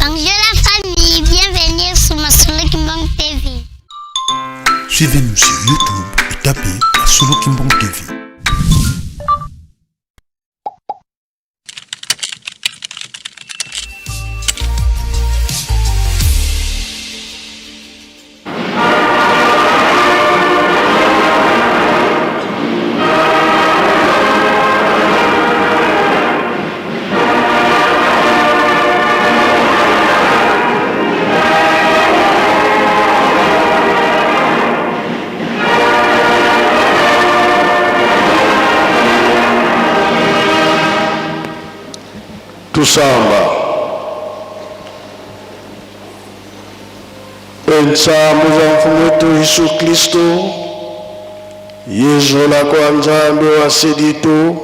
Bonjour la famille, bienvenue sur Masolo Kimbang TV. Suivez-nous sur YouTube et tapez Masolo Kimbang TV. Tusamba. Entsamu za Mfumu wetu Yesu Kristo, Yezola kwa Nzambe wa seditu,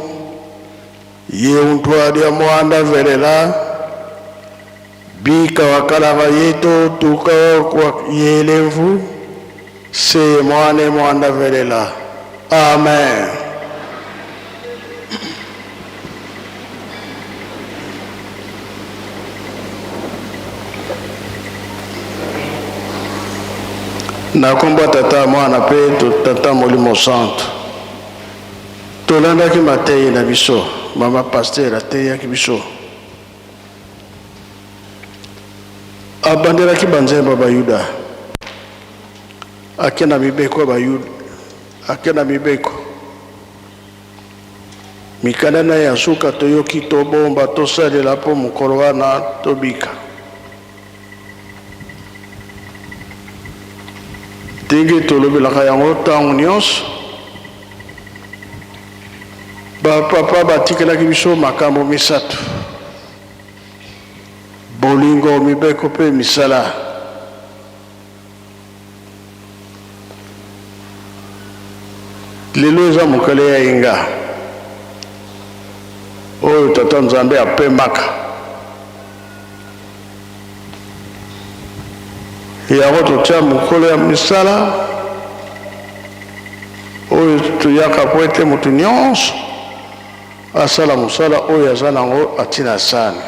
ye untwadi ya mwanda velela, bika wakalava yetu tuka kwa yelemvu, se mwane mwanda velela. Amen. Na nkombo ya Tata, Mwana mpe Tata Molimo Santu. Tolandaki mateyi na biso, mama pasteur ateyaki biso, abandelaki banzembo ya Bayuda, ake na mibeko ya Bayuda, ake na mibeko mikanda na ye ya suka toyoki tobomba tosalela mpo mokolo wana tobika. Ndenge tolobelaka yango ntango nyonso, bapapa batikelaki biso makambo misato: bolingo, mibeko mpe misala. Lelo eza mokolo ya yenga oyo Tata Nzambe apemaka. Yango totia mokolo ya misala oyo toyaka po ete moto nyonso asala mosala oyo aza nango atina sani.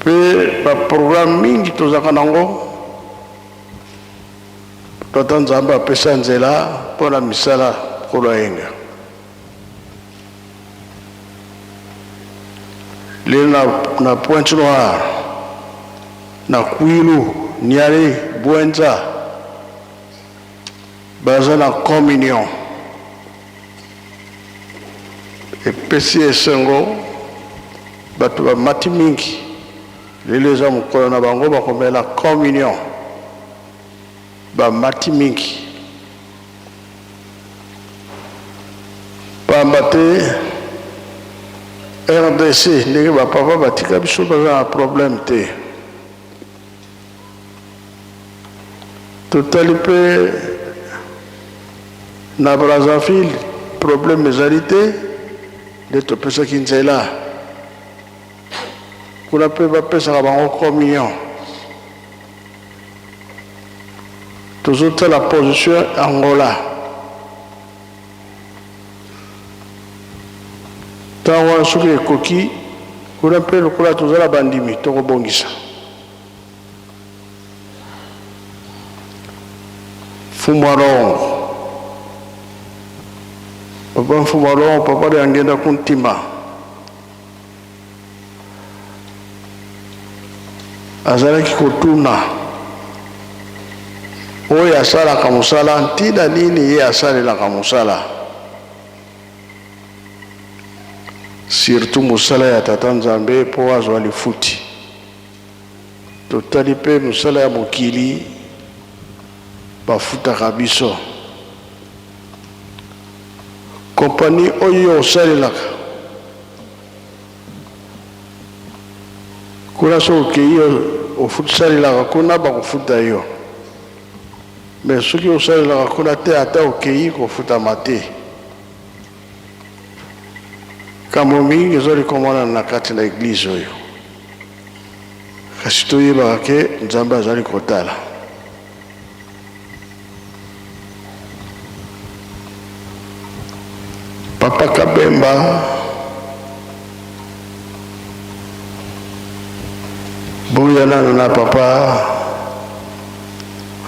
Mpe ba programme mingi tozalaka nango, Tata Nzambe apesa nzela mpo na misala mokolo ya yenga. Lelo na, na Pointe Noire, na Kwilu, Niari, Bwenza baza na communion. Epesi esengo, bato bamati mingi. Lelo eza mokolo na bango bakomela communion, bamati mingi. Pamba te rdc ndenge ba papa batika biso baza na problème te. Totali mpe na Brazzaville problème ezali te nde topesaki nzela kuna mpe bapesaka bango communion. Tozotala position Angola ntango wana soki ekoki kuna mpe lokola toza na bandimi tokobongisa. Mfumu Longo papa Mfumu Longo papa Diangienda Kuntima Azalaki kotuna oyo asalaka mosala ntina nini ye asalelaka mosala, surtout mosala ya Tata Nzambe mpo azwa lifuti. Totali mpe mosala ya mokili bafutaka biso. Kompani oyo osalelaka Kuna soki okeyi osalelaka kuna bakofuta yo, mais soki osalelaka kuna te ata okeyi kofutama te. Kambo mingi ezali komonana na kati na eglise oyo, kasi toyebaka ke Nzambe azali kotala. Papa Kabemba. Boya nano na papa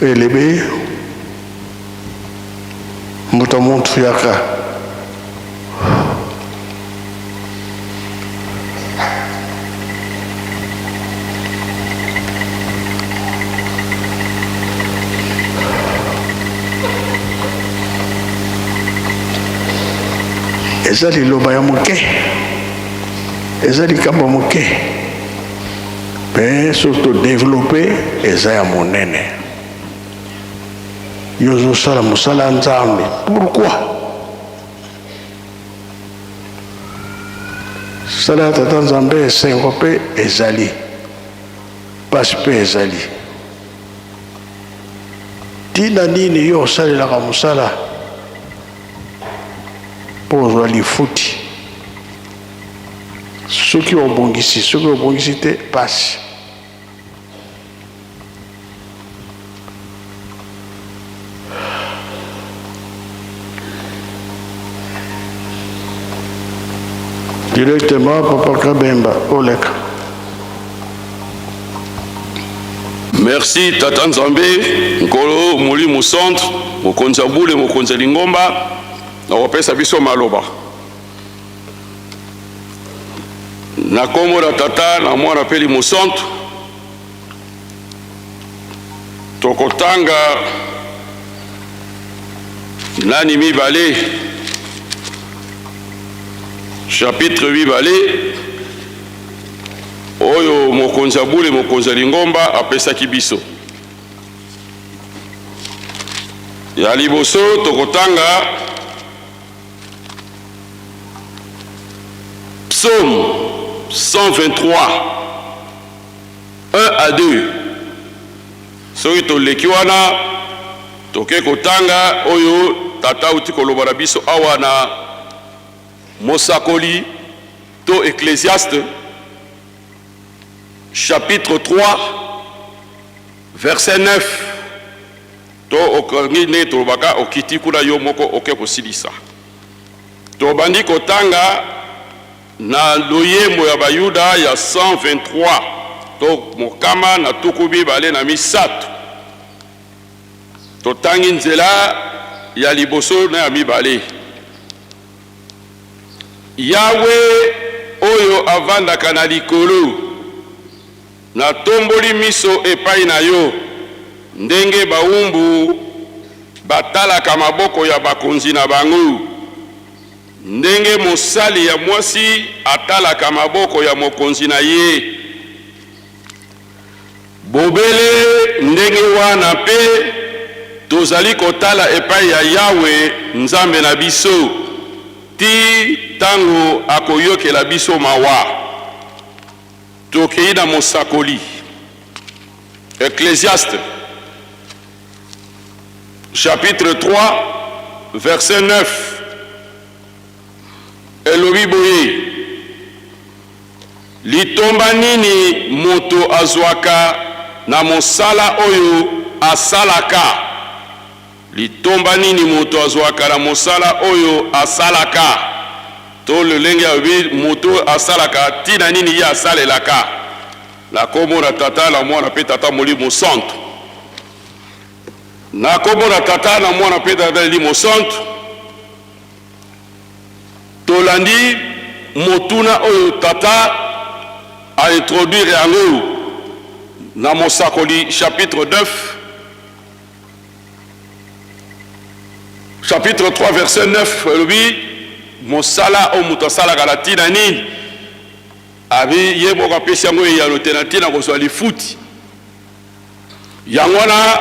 Elebe mbuta muntu yaka. Eza liloba ya moke, eza likambo moke, mais soki todevelope eza ya monene. Yo ozosala mosala ya Nzambe, pourquoi? Sala ya Tata Nzambe esengo mpe ezali, mpasi mpe ezali. Ntina nini yo osalelaka mosala mpo ozwa lifuti? Soki obongisi, soki obongisi te, mpasi. Directement Papa Kabemba oleka. Merci Tata Nzambe, Nkolo Molimo Centre, mokonzi ya bule, mokonzi ya lingomba, na kopesa biso maloba. Na nkombo na Tata na Mwana mpe Elimo Santu, tokotanga nani mibale chapitre mibale oyo mokonzi ya bule mokonzi ya lingomba apesaki biso. Ya liboso tokotanga Psaume 123 1 à 2. Soki toleki wana toke kotanga oyo tata auti koloba na biso awa na Mosakoli to Ecclesiaste chapitre 3 verset 9 to okangi ndenge tolobaka okiti kuna yo moko oke kosilisa. Tobandi kotanga na loyembo ya Bayuda ya 123 to 123. Totangi nzela ya liboso na ya mibale. Yawe oyo avandaka na likolo, natomboli miso epai na yo, ndenge bawumbu batalaka maboko ya bakonzi na bango, ndenge mosali ya mwasi atalaka maboko ya mokonzi na ye. Bobele ndenge wana mpe tozali kotala epai ya Yawe Nzambe na biso tii tango akoyokela biso mawa. Tokei na Mosakoli, Ecclesiaste chapitre 3 verset 9 elobi boye, Litomba nini moto azwaka na mosala oyo asalaka? Litomba nini moto azwaka na mosala oyo asalaka? To lolenge alobi moto oyo asalaka, ntina nini ye asalelaka? Na nkombo na Tata, na Mwana mpe Tata Molimo Santu. Na nkombo na Tata, na Mwana mpe Tata Elimo Santu. Tolandi motuna oyo Tata a introduire yango na Mosakoli chapitre 9, chapitre 3 verset 9 elobi mosala oyo moto asalaka na ntina nini? Abi ye moko apesi yango eyano te na ntina kozwa lifuti. Yango wana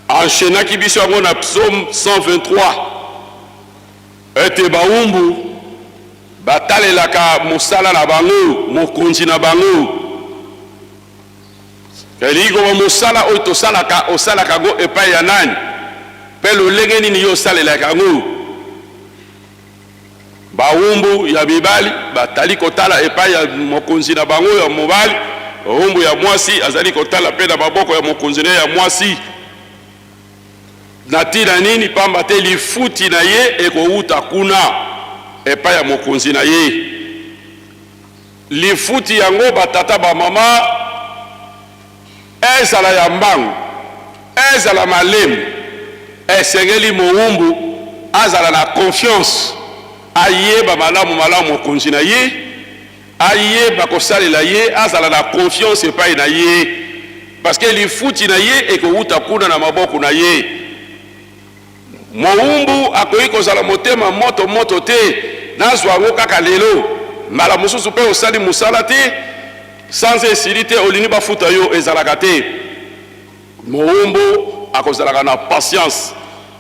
enchaînaki biso yango na psaume 123 ete bawumbu batalelaka mosala na bango, mokonzi na bango. Elingi koloba mosala oyo tosalaka, osalaka yango epai ya nani mpe lolenge nini yo osalelaka yango. Bawumbu ya mibali batali kotala epai ya mokonzi na bango ya mobali, mowumbu ya mwasi azali kotala mpe na maboko ya mokonzi na ye ya mwasi. Na ntina nini? Pamba te lifuti na ye ekowuta kuna epai ya mokonzi na ye. Lifuti yango batata bamama. Ezala ya mbangu, ezala malemu, esengeli mowumbu azala na confiance, ayeba malamu malamu mokonzi na ye, ayeba kosalela ye, azala na confiance epai na ye, parce que lifuti na ye ekowuta kuna na maboko na ye. Mowumbu akoki kozala motema moto moto te, nazwa yango kaka lelo. Mbala mosusu mpe osali mosala te, sanza esili te, olingi bafuta yo, ezalaka te. Mowumbu akozalaka na patience.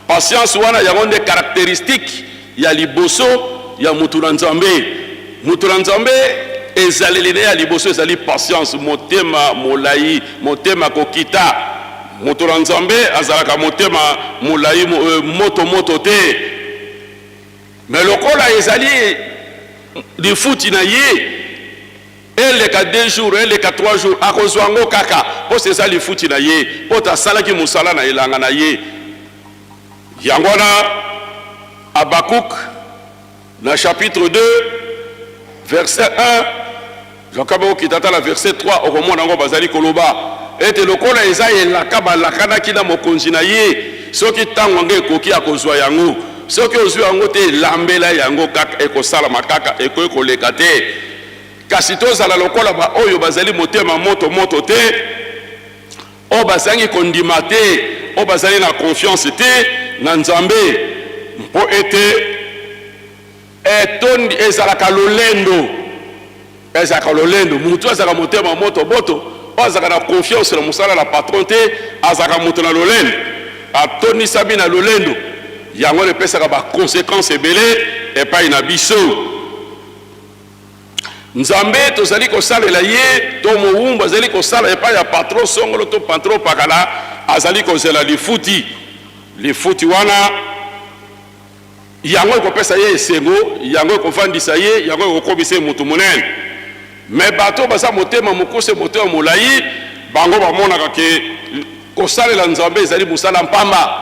Patience wana yango nde caracteristique ya liboso ya mutu na Nzambe. Mutu na Nzambe ezaleli na ye ya liboso ezali patience, motema molayi, motema kokita. Moto na Nzambe azalaka motema molayi, moto moto te. Mais lokola ezali lifuti na ye, eleka 2 jours, eleka 3 jours, akozwa yango kaka, mpo eza lifuti na ye, mpo asalaki mosala na elanga na ye. Yango wana Habakuk na chapitre 2 verset 1, Jacob okita ata na verset 3, okomona yango bazali koloba ete lokola eza elaka balakanaki na mokonzi na ye, soki ntango yango ekoki akozwa yango, soki ozwi yango te elambela yango kaka, ekosalama kaka, ekoki koleka te. Kasi tozala lokola baoyo bazali motema moto moto te, oyo bazangi kondima te, oyo bazali na confiance te na Nzambe, mpo ete etondi ezalaka lolendo, ezalaka lolendo. Moto azalaka motema moto boto, oyo azalaka na confiance na mosala na patron te, azalaka moto na lolendo, atondisami na lolendo. Yango epesaka ba conséquences ebele epai na biso. Nzambe tozali kosalela ye to mowumbu azali kosala epai ya patron songolo to patron pakala, azali kozela lifuti. Lifuti wana yango ekopesa ye esengo, yango ekovandisa ye, yango ekokomisa ye moto monene. Me bato baza motema mokuse, motema molai, bango bamonaka ke kosalela Nzambe ezali mosala mpamba.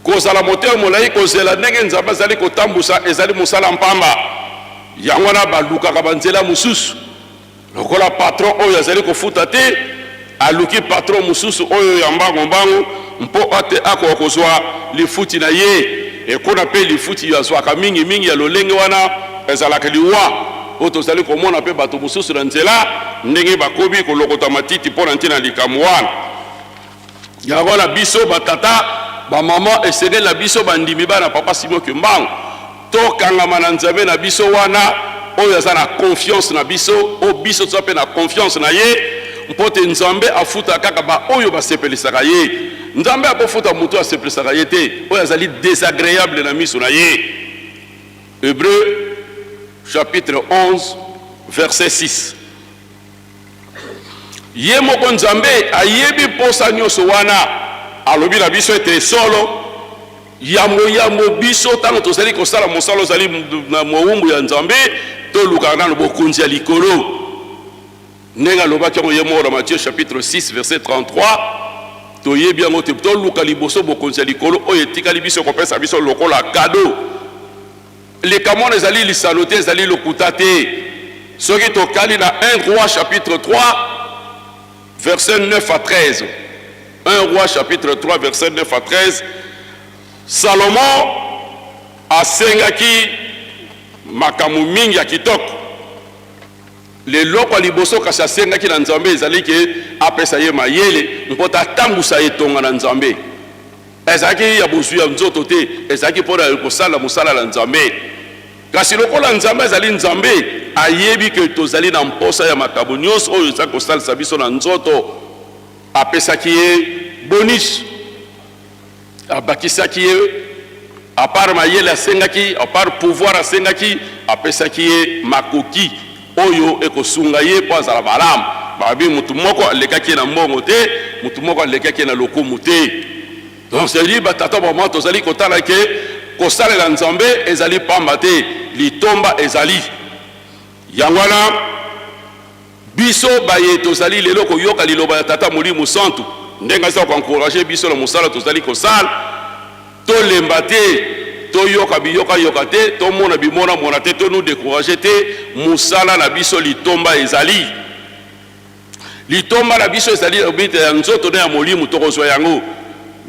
Kozala motema molai, kozela ndenge Nzambe azali kotambusa ezali mosala mpamba. Yango wana balukaka banzela mosusu. Lokola patron oyo azali kofuta te, aluki patron mosusu oyo ya mbango mbango mpo ate akoka kozwa lifuti na ye. Ekona mpe lifuti azwaka mingi mingi ya lolenge wana ezalaka liwa, oyo tozali komona mpe bato mosusu na nzela ndenge bakomi kolokota matiti mpo na ntina likambo wana. Yango na biso ba tata, ba mama, esengeli na biso bandimi bana papa Simon Kimbangu tokangama na Nzambe na biso wana oyo aza na confiance na biso, oyo biso toza mpe na confiance na ye, mpo te Nzambe afuta kaka ba oyo basepelisaka ye. Nzambe akofuta moto asepelisaka ye te, oyo azali desagreable na miso na ye. Hebreu chapitre 11 verset 6. Ye moko Nzambe ayebi mposa nyonso wana. Alobi na biso ete solo yambo yambo biso ntango tozali kosala mosala ozali na mowumbu ya Nzambe, tolukaka nano bokonzi ya likolo, ndenge alobaki yango ye moko na Matthieu chapitre 6 verset 33. Toyebi yango te, toluka liboso bokonzi ya likolo, oyo etikali biso kopesa biso lokola kado. Likambo wana ezali lisano te, ezali lokuta te. Soki tokali na 1 Roi chapitre 3 verset 9 à 13, 1 Roi chapitre 3 verset 9 à 13, Salomon asengaki makambo mingi ya kitoko. Leloko ya liboso kasi asengaki na Nzambe ezali ke apesa ye mayele mpo atambusa etonga na Nzambe. Ezalaki ya bozwi ya nzoto te, ezalaki mpo na kosala mosala na Nzambe. Kasi lokola Nzambe azali Nzambe, ayebi ke tozali na mposa ya makambo nyonso oyo ezali kosalisa biso na nzoto. Apesaki ye bonus, abakisaki ye à part mayele asengaki, à part pouvoir asengaki, apesaki ye makoki oyo ekosunga ye mpo azala malamu. Balobi motu moko alekaki ye na mbongo te, motu moko alekaki ye na lokumu te. Donc c'est-à-dire batata bamama tozali kotala ke kosalela Nzambe ezali pamba te, litomba ezali. Yango wana biso baye tozali lelo koyoka liloba ya Tata Molimo Santu ndenge aza koencourager biso na mosala tozali kosala, tolemba te, toyoka biyokayoka te, tomona bimonamona te, to nous décourager te, mosala na biso litomba ezali. Litomba na biso ezali obite ya nzoto na ya molimo, tokozwa yango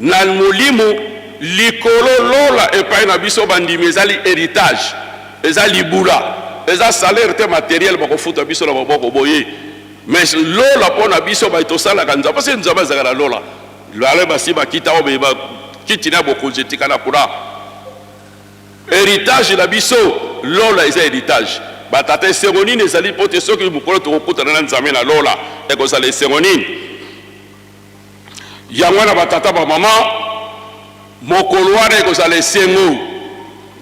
na molimo likolo lola epai na biso bandimi. Ezali héritage, eza libula, eza salaire te materiel bakofuta biso na maboko boye, mais lola mpo na biso baye tosalaka Nzambe, parce Nzambe azalaka na lola. Lale basi bakita oyo bakiti na bokonzi etikala kuna. Héritage na biso lola eza héritage. Batata, esengo nini ezali mpo te soki mokolo tokokutana na Nzambe na lola, ekozala esengo nini! Yango wana, batata, bamama, mokolo wana ekozala esengo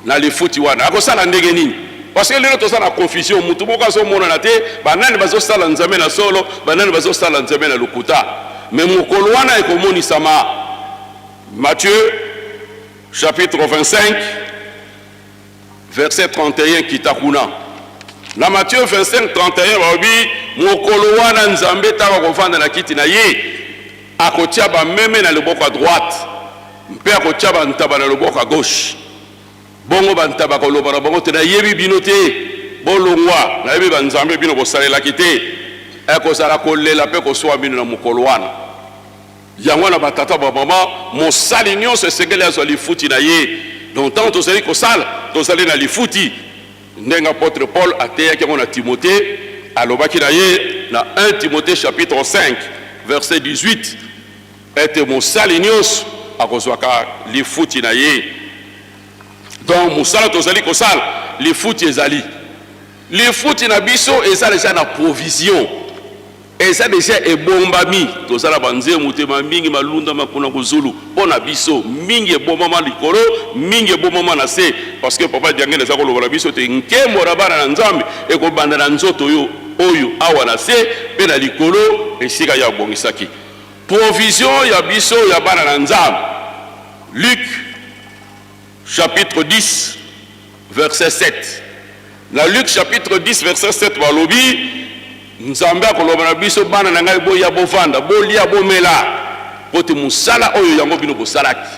na lifuti wana. Akosala ndenge nini? Parce que lelo toza na confusion, mutu moko azomonana te banani bazosala Nzambe na solo, banani bazosala Nzambe na lokuta. Mais mokolo wana ekomonisama. Matthieu chapitre 25 verset 31, kita kuna na Matthieu 25 31, balobi mokolo wana Nzambe ntango akovanda na kiti na ye, akotia bameme na loboko ya droite mpe akotia bantaba na loboko ya gauche. Bongo bantaba koloba na bango te: "Nayebi bino te, bolongwa, nayebi banzambe bino bosalelaki te." Ekozala kolela mpe koswa bino na mokolo wana. Yango wana, batata, bamama, mosali nyonso esengeli azwa lifuti na ye. Donc ntango tozali kosala, tozali na lifuti. Ndenge apôtre Paul ateyaki yango na Timothée, alobaki na ye na 1 Timothée chapitre 5 verset 18 ete mosali nyonso akozwaka lifuti na ye. Donc mosala tozali kosala, lifuti ezali. Lifuti na biso eza deja na provision, eza deja ebombami. Toza na banzembo motema mingi malundama kuna kozulu mpo na biso. Mingi ebombama likolo, mingi ebombama na se, parce que papa Diangene eza koloba na biso te nkembo na bana na Nzambe ekobanda na nzoto oyo oyo awa na se mpe na likolo esika ya abongisaki provision ya biso ya bana na Nzambe. Luc chapitre 10 verset 7. Na Luc chapitre 10 verset 7, balobi Nzambe akoloba na biso: "Bana na ngai, boya, bovanda, bolia, bomela, po te mosala oyo yango bino bosalaki."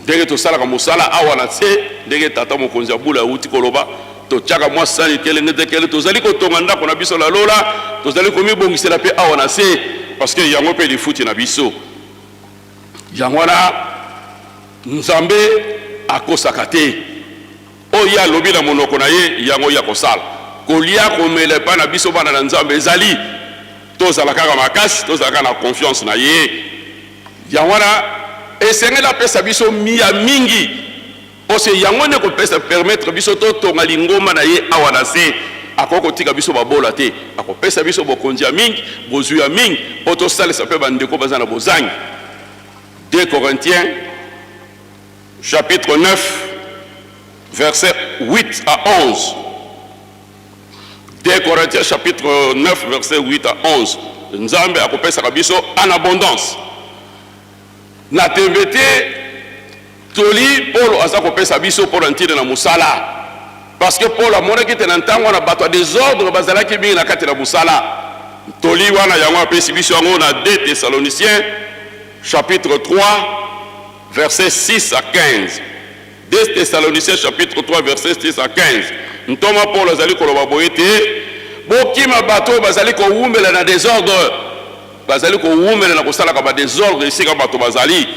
Ndenge tosalaka mosala awa na se, ndenge tata mokonzi ya bula awuti koloba, totiaka mwa sani kelenge tekele, tozali kotonga ndako na biso na lola, tozali komibongisela mpe awa na se, parce que yango mpe lifuti na biso. Yango wana Nzambe akosaka te. Oyo ye alobi na monoko na ye, yango ye akosala. Kolia, komela epai na biso bana na Nzambe ezali. Tozala kaka makasi, tozala kaka na confiance na ye. Yango wana esengeli apesa biso ya mingi, parce yango nde kopesa permettre biso totonga lingomba na ye awa na se. Akoki kotika biso babola te. Akopesa biso bokonzi ya mingi, bozwi ya mingi, mpo tosalisa mpe bandeko baza na bozangi. 2 Corinthiens chapitre 9 verset 8 à 11. 2 Corinthiens chapitre 9 verset 8 à 11. Nzambe akopesaka biso en abondance. Na tembe te, toli Polo aza kopesa biso mpo na ntina na mosala, parce que Paul amonaki te na ntango wana bato ya désordre bazalaki mingi na kati na mosala. Toli wana yango apesi biso yango na 2 Thessaloniciens chapitre 3 verset 6 à 15. 2 Thessaloniciens chapitre 3 verset 6 à 15, ntoma Paul azali koloba boye te: bokima bato oyo bazali kowumela na désordre, bazali kowumela na kosalaka badésordre esika bato bazali.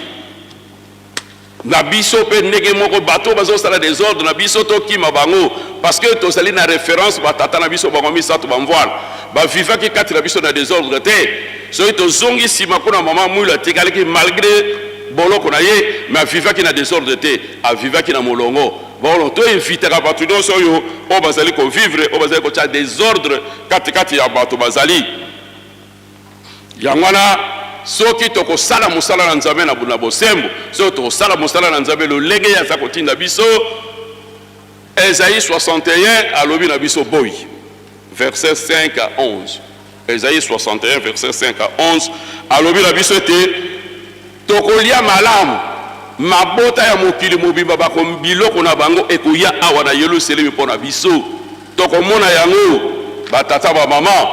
Na biso mpe ndenge moko, bato bazosala désordre na biso, tokima bango, parce que tozali na référence batata na biso bango misato bamvwala bavivaki kati na biso na désordre te. Soki tozongi nsima kuna, mama Mwilu atikalaki malgré boloko na ye, mais avivaki na désordre te, avivaki na molongo. Bon, toevitaka bato nyonso oyo bazali kovivre, oyo bazali kotia désordre katikati ya bato bazali. Yango wana, soki tokosala mosala na Nzambe na bosembo, soki tokosala mosala na Nzambe lolenge ye aza kotinda biso, Esaïe 61 alobi na biso boyi, verset 5 à 11. Esaïe 61 verset 5 à 11 alobi na biso ete tokolia malamu, mabota ya mokili mobimba bako biloko na bango ekoya awa na Yelusalemi mpo na biso. Tokomona yango, batata, bamama.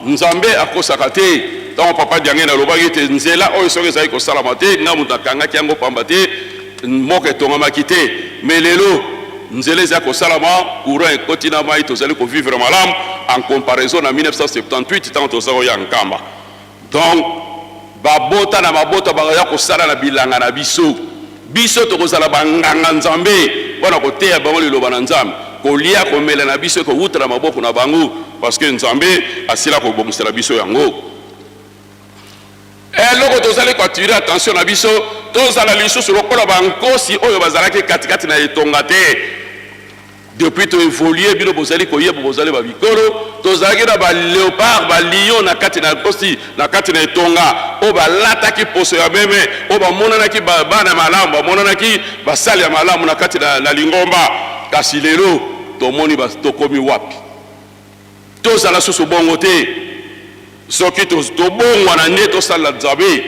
Nzambe akosaka te. Ntango papa Diangene alobaki ete nzela oyo soki ezali kosalama te, nga moto akangaki yango pamba te, mboka etongamaki te. Mais lelo nzela eza kosalama, courant ekoti na mai, tozali kovivre malamu en comparaison na 1978 ntango toza koya Nkamba. Donc babota na mabota bakoya kosala na bilanga na biso. Biso tokozala banganga Nzambe mpo na koteya bango liloba na Nzambe. Kolia komela na biso ekowuta na maboko na bango, parce que Nzambe asila kobongisela biso yango. Eloko tozali ko attirer attention na biso, tozala lisusu lokola ba nkosi oyo bazalaki katikati na etonga te. Depuis to evoluer, bino bozali koyeba, bozali ba bikolo, tozalaki na ba leopard, ba lion na kati na nkosi, na kati na etonga, oyo balataki poso ya meme, oyo bamonanaki ba, bana malamu, bamonanaki basali ya malamu na kati na, na lingomba. Kasi lelo tomoni ba, tokomi wapi? Tozala susu bongo te. Soki tobongwana nde tosalela Nzambe.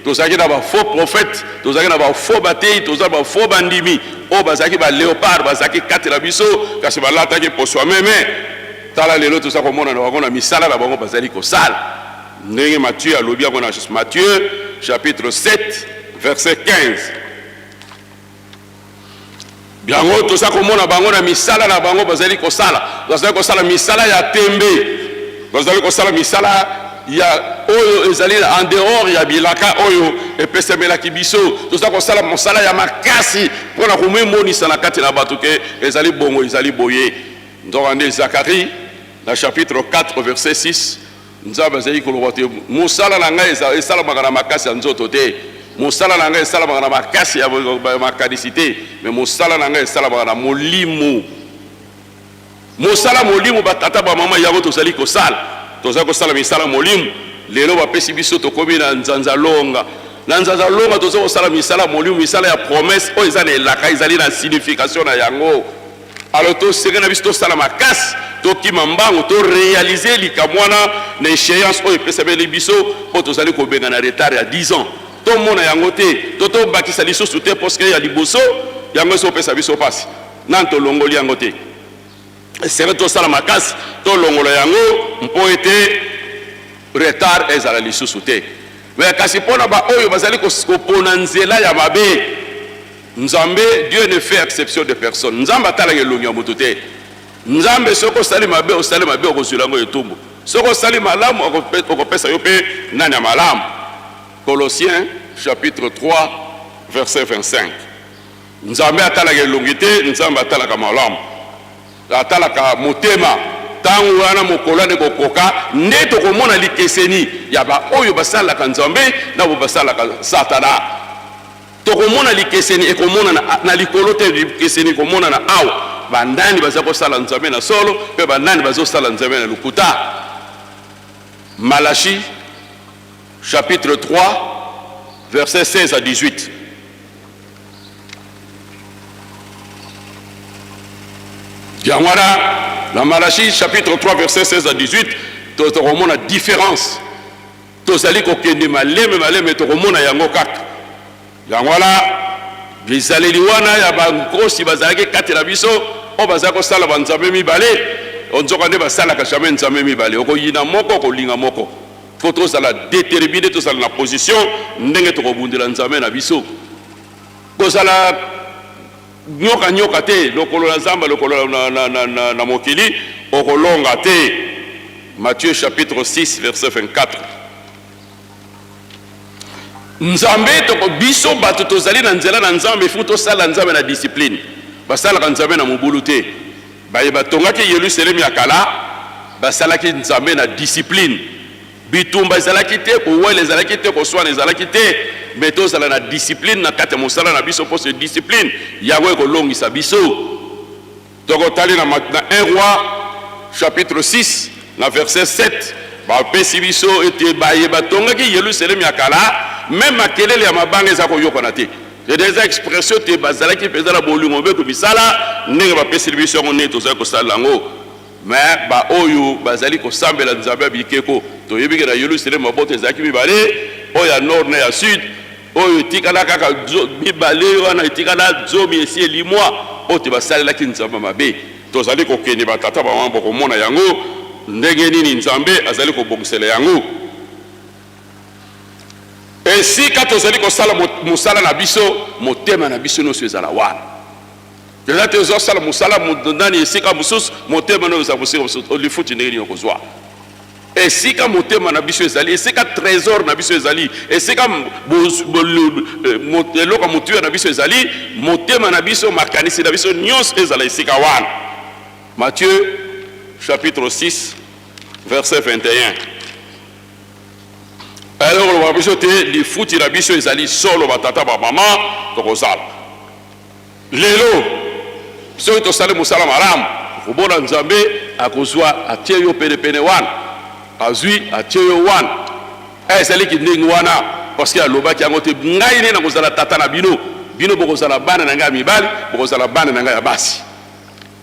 Tozalaki na ba faux prophètes, tozalaki na ba faux bateyi, toza ba faux bandimi oyo bazalaki ba leopards, bazalaki kati na biso, kasi balataki poso ya meme. Tala lelo toza komona na bango na misala na bango bazali kosala. Ndenge Matthieu alobi yango na Matthieu chapitre 7 verset 15. Yango toza komona bango na misala na bango bazali kosala, bazali kosala misala ya tembe, bazali kosala misala ya oyo ezali en dehors ya bilaka oyo epesamelaki biso. Toza kosala mosala ya makasi mpo na komimonisa na kati na bato ke ezali bongo, ezali boye. Nzokande Zacharie na chapitre 4 verset 6 Nzambe azali koloba te, Mosala na ngai esalamaka na makasi ya nzoto te, mosala na ngai esalamaka na makasi ya makanisi te, mais mosala na ngai esalamaka na molimo. Mosala molimo, batata bamama, yango tozali kosala. Tozali kosala misala molimo. Lelo bapesi biso, tokomi na nzanza longa. Na nzanza longa tozali kosala misala molimo, misala ya promesse oyo eza na elaka, ezali na signification na yango. Alors tosengeli na biso tosala makasi, tokima mbangu, to realiser likambo wana na echeance oyo epesameli biso, mpo tozali kobengana retard ya 10 ans. Tomona yango te, to tobakisa lisusu te, parce que ya liboso yango ezopesa biso mpasi, nanu tolongoli yango te. Esengeli tosala makasi tolongola yango mpo ete retard ezala lisusu te. Mais kasi mpo na baoyo bazali kopona nzela ya mabe, Nzambe, Dieu ne fait exception de personne. Nzambe atalaka elongi ya moto te. Nzambe soki osali mabe, osali mabe, okozwila yango etumbu. Soki osali malamu, okopesa yo mpe nani ya malamu. Colossiens chapitre 3 verset 25. Nzambe atalaka elongi te, Nzambe atalaka malamu. Atalaka motema. Ntango wana mokolo wana ekokoka, nde tokomona likeseni ya baoyo basalelaka Nzambe na oyo basalelaka Satana. Tokomona likeseni ekomonana na likolo te, likeseni ekomonana awa, banani baza kosala Nzambe na solo mpe banani bazosala Nzambe na lokuta. Malachie chapitre 3 verset 16 à 18. Yango wana na Malachie chapitre 3 verset 16 à 18 tokomona différence. Tozali kokende maleme maleme, tokomona yango kaka. Yango wana bizaleli wana ya bankosi bazalaki kati na biso, oyo bazali kosala banzambe mibale, nzokande basalaka jamais nzambe mibale. Okoyina moko, okolinga moko. Fo tozala determine, tozala na position ndenge tokobundela nzambe na biso. Kozala nyoka nyoka te, lokolo na zamba, lokolo na, na, na, na, na mokili, okolonga te. Matthieu chapitre 6 verset 24. Nzambe toko biso bato tozali na nzela na Nzambe, faut tosala Nzambe na discipline. Basalaka Nzambe na mobulu te. Baye batongaki Yelusalemi ya kala basalaki Nzambe na discipline. Bitumba ezalaki te, kowela ezalaki te, koswana ezalaki te, mais tozala na discipline na kati ya mosala na biso, mpo se discipline yango ekolongisa biso. Tokotali na, na 1 Roi chapitre 6 na verset 7, bapesi biso ete baye batongaki Yelusalemi ya kala, meme makelele ya mabanga eza koyokana te. Eza expression te bazalaki mpenza na bolingo mpe misala ndenge bapeseli biso yango, ndenge tozali kosalela yango. Mais ba oyo bazali kosambela nzambe ya bikeko, toyebi ke na Yelusalemi mabota ezalaki mibale, oyo ya nord na ya sud, oyo etikala kaka mibale wana etikala zomi esi elimwa, oyo te basalelaki nzambe mabe. Tozali kokende batata bamama bokomona yango ndenge nini nzambe azali kobongisela yango. Esika tozali kosala mosala na biso, motema na biso nyonso ezala wana. Eza te ozosala mosala nani esika mosusu, motema no ezala mosika mosusu, lifuti ndenge nini okozwa? Esika motema na biso ezali, esika tresor na biso ezali, esika eh, eloko ya motuya na biso ezali, motema na biso, makanisi na biso nyonso ezala esika wana. Matthieu chapitre 6 verset 21. Eloko kolobaka biso te lifuti na biso ezali solo, batata bamama tokozala Lelo soki tosali mosala malamu, okomona Nzambe akozwa atie yo penepene wana, azwi atie yo wana. Eh, ezaliki ndenge wana parce que alobaki yango te, ngai nde nakozala tata na bino, bino bokozala bana na ngai ya mibali, bokozala bana na ngai ya basi.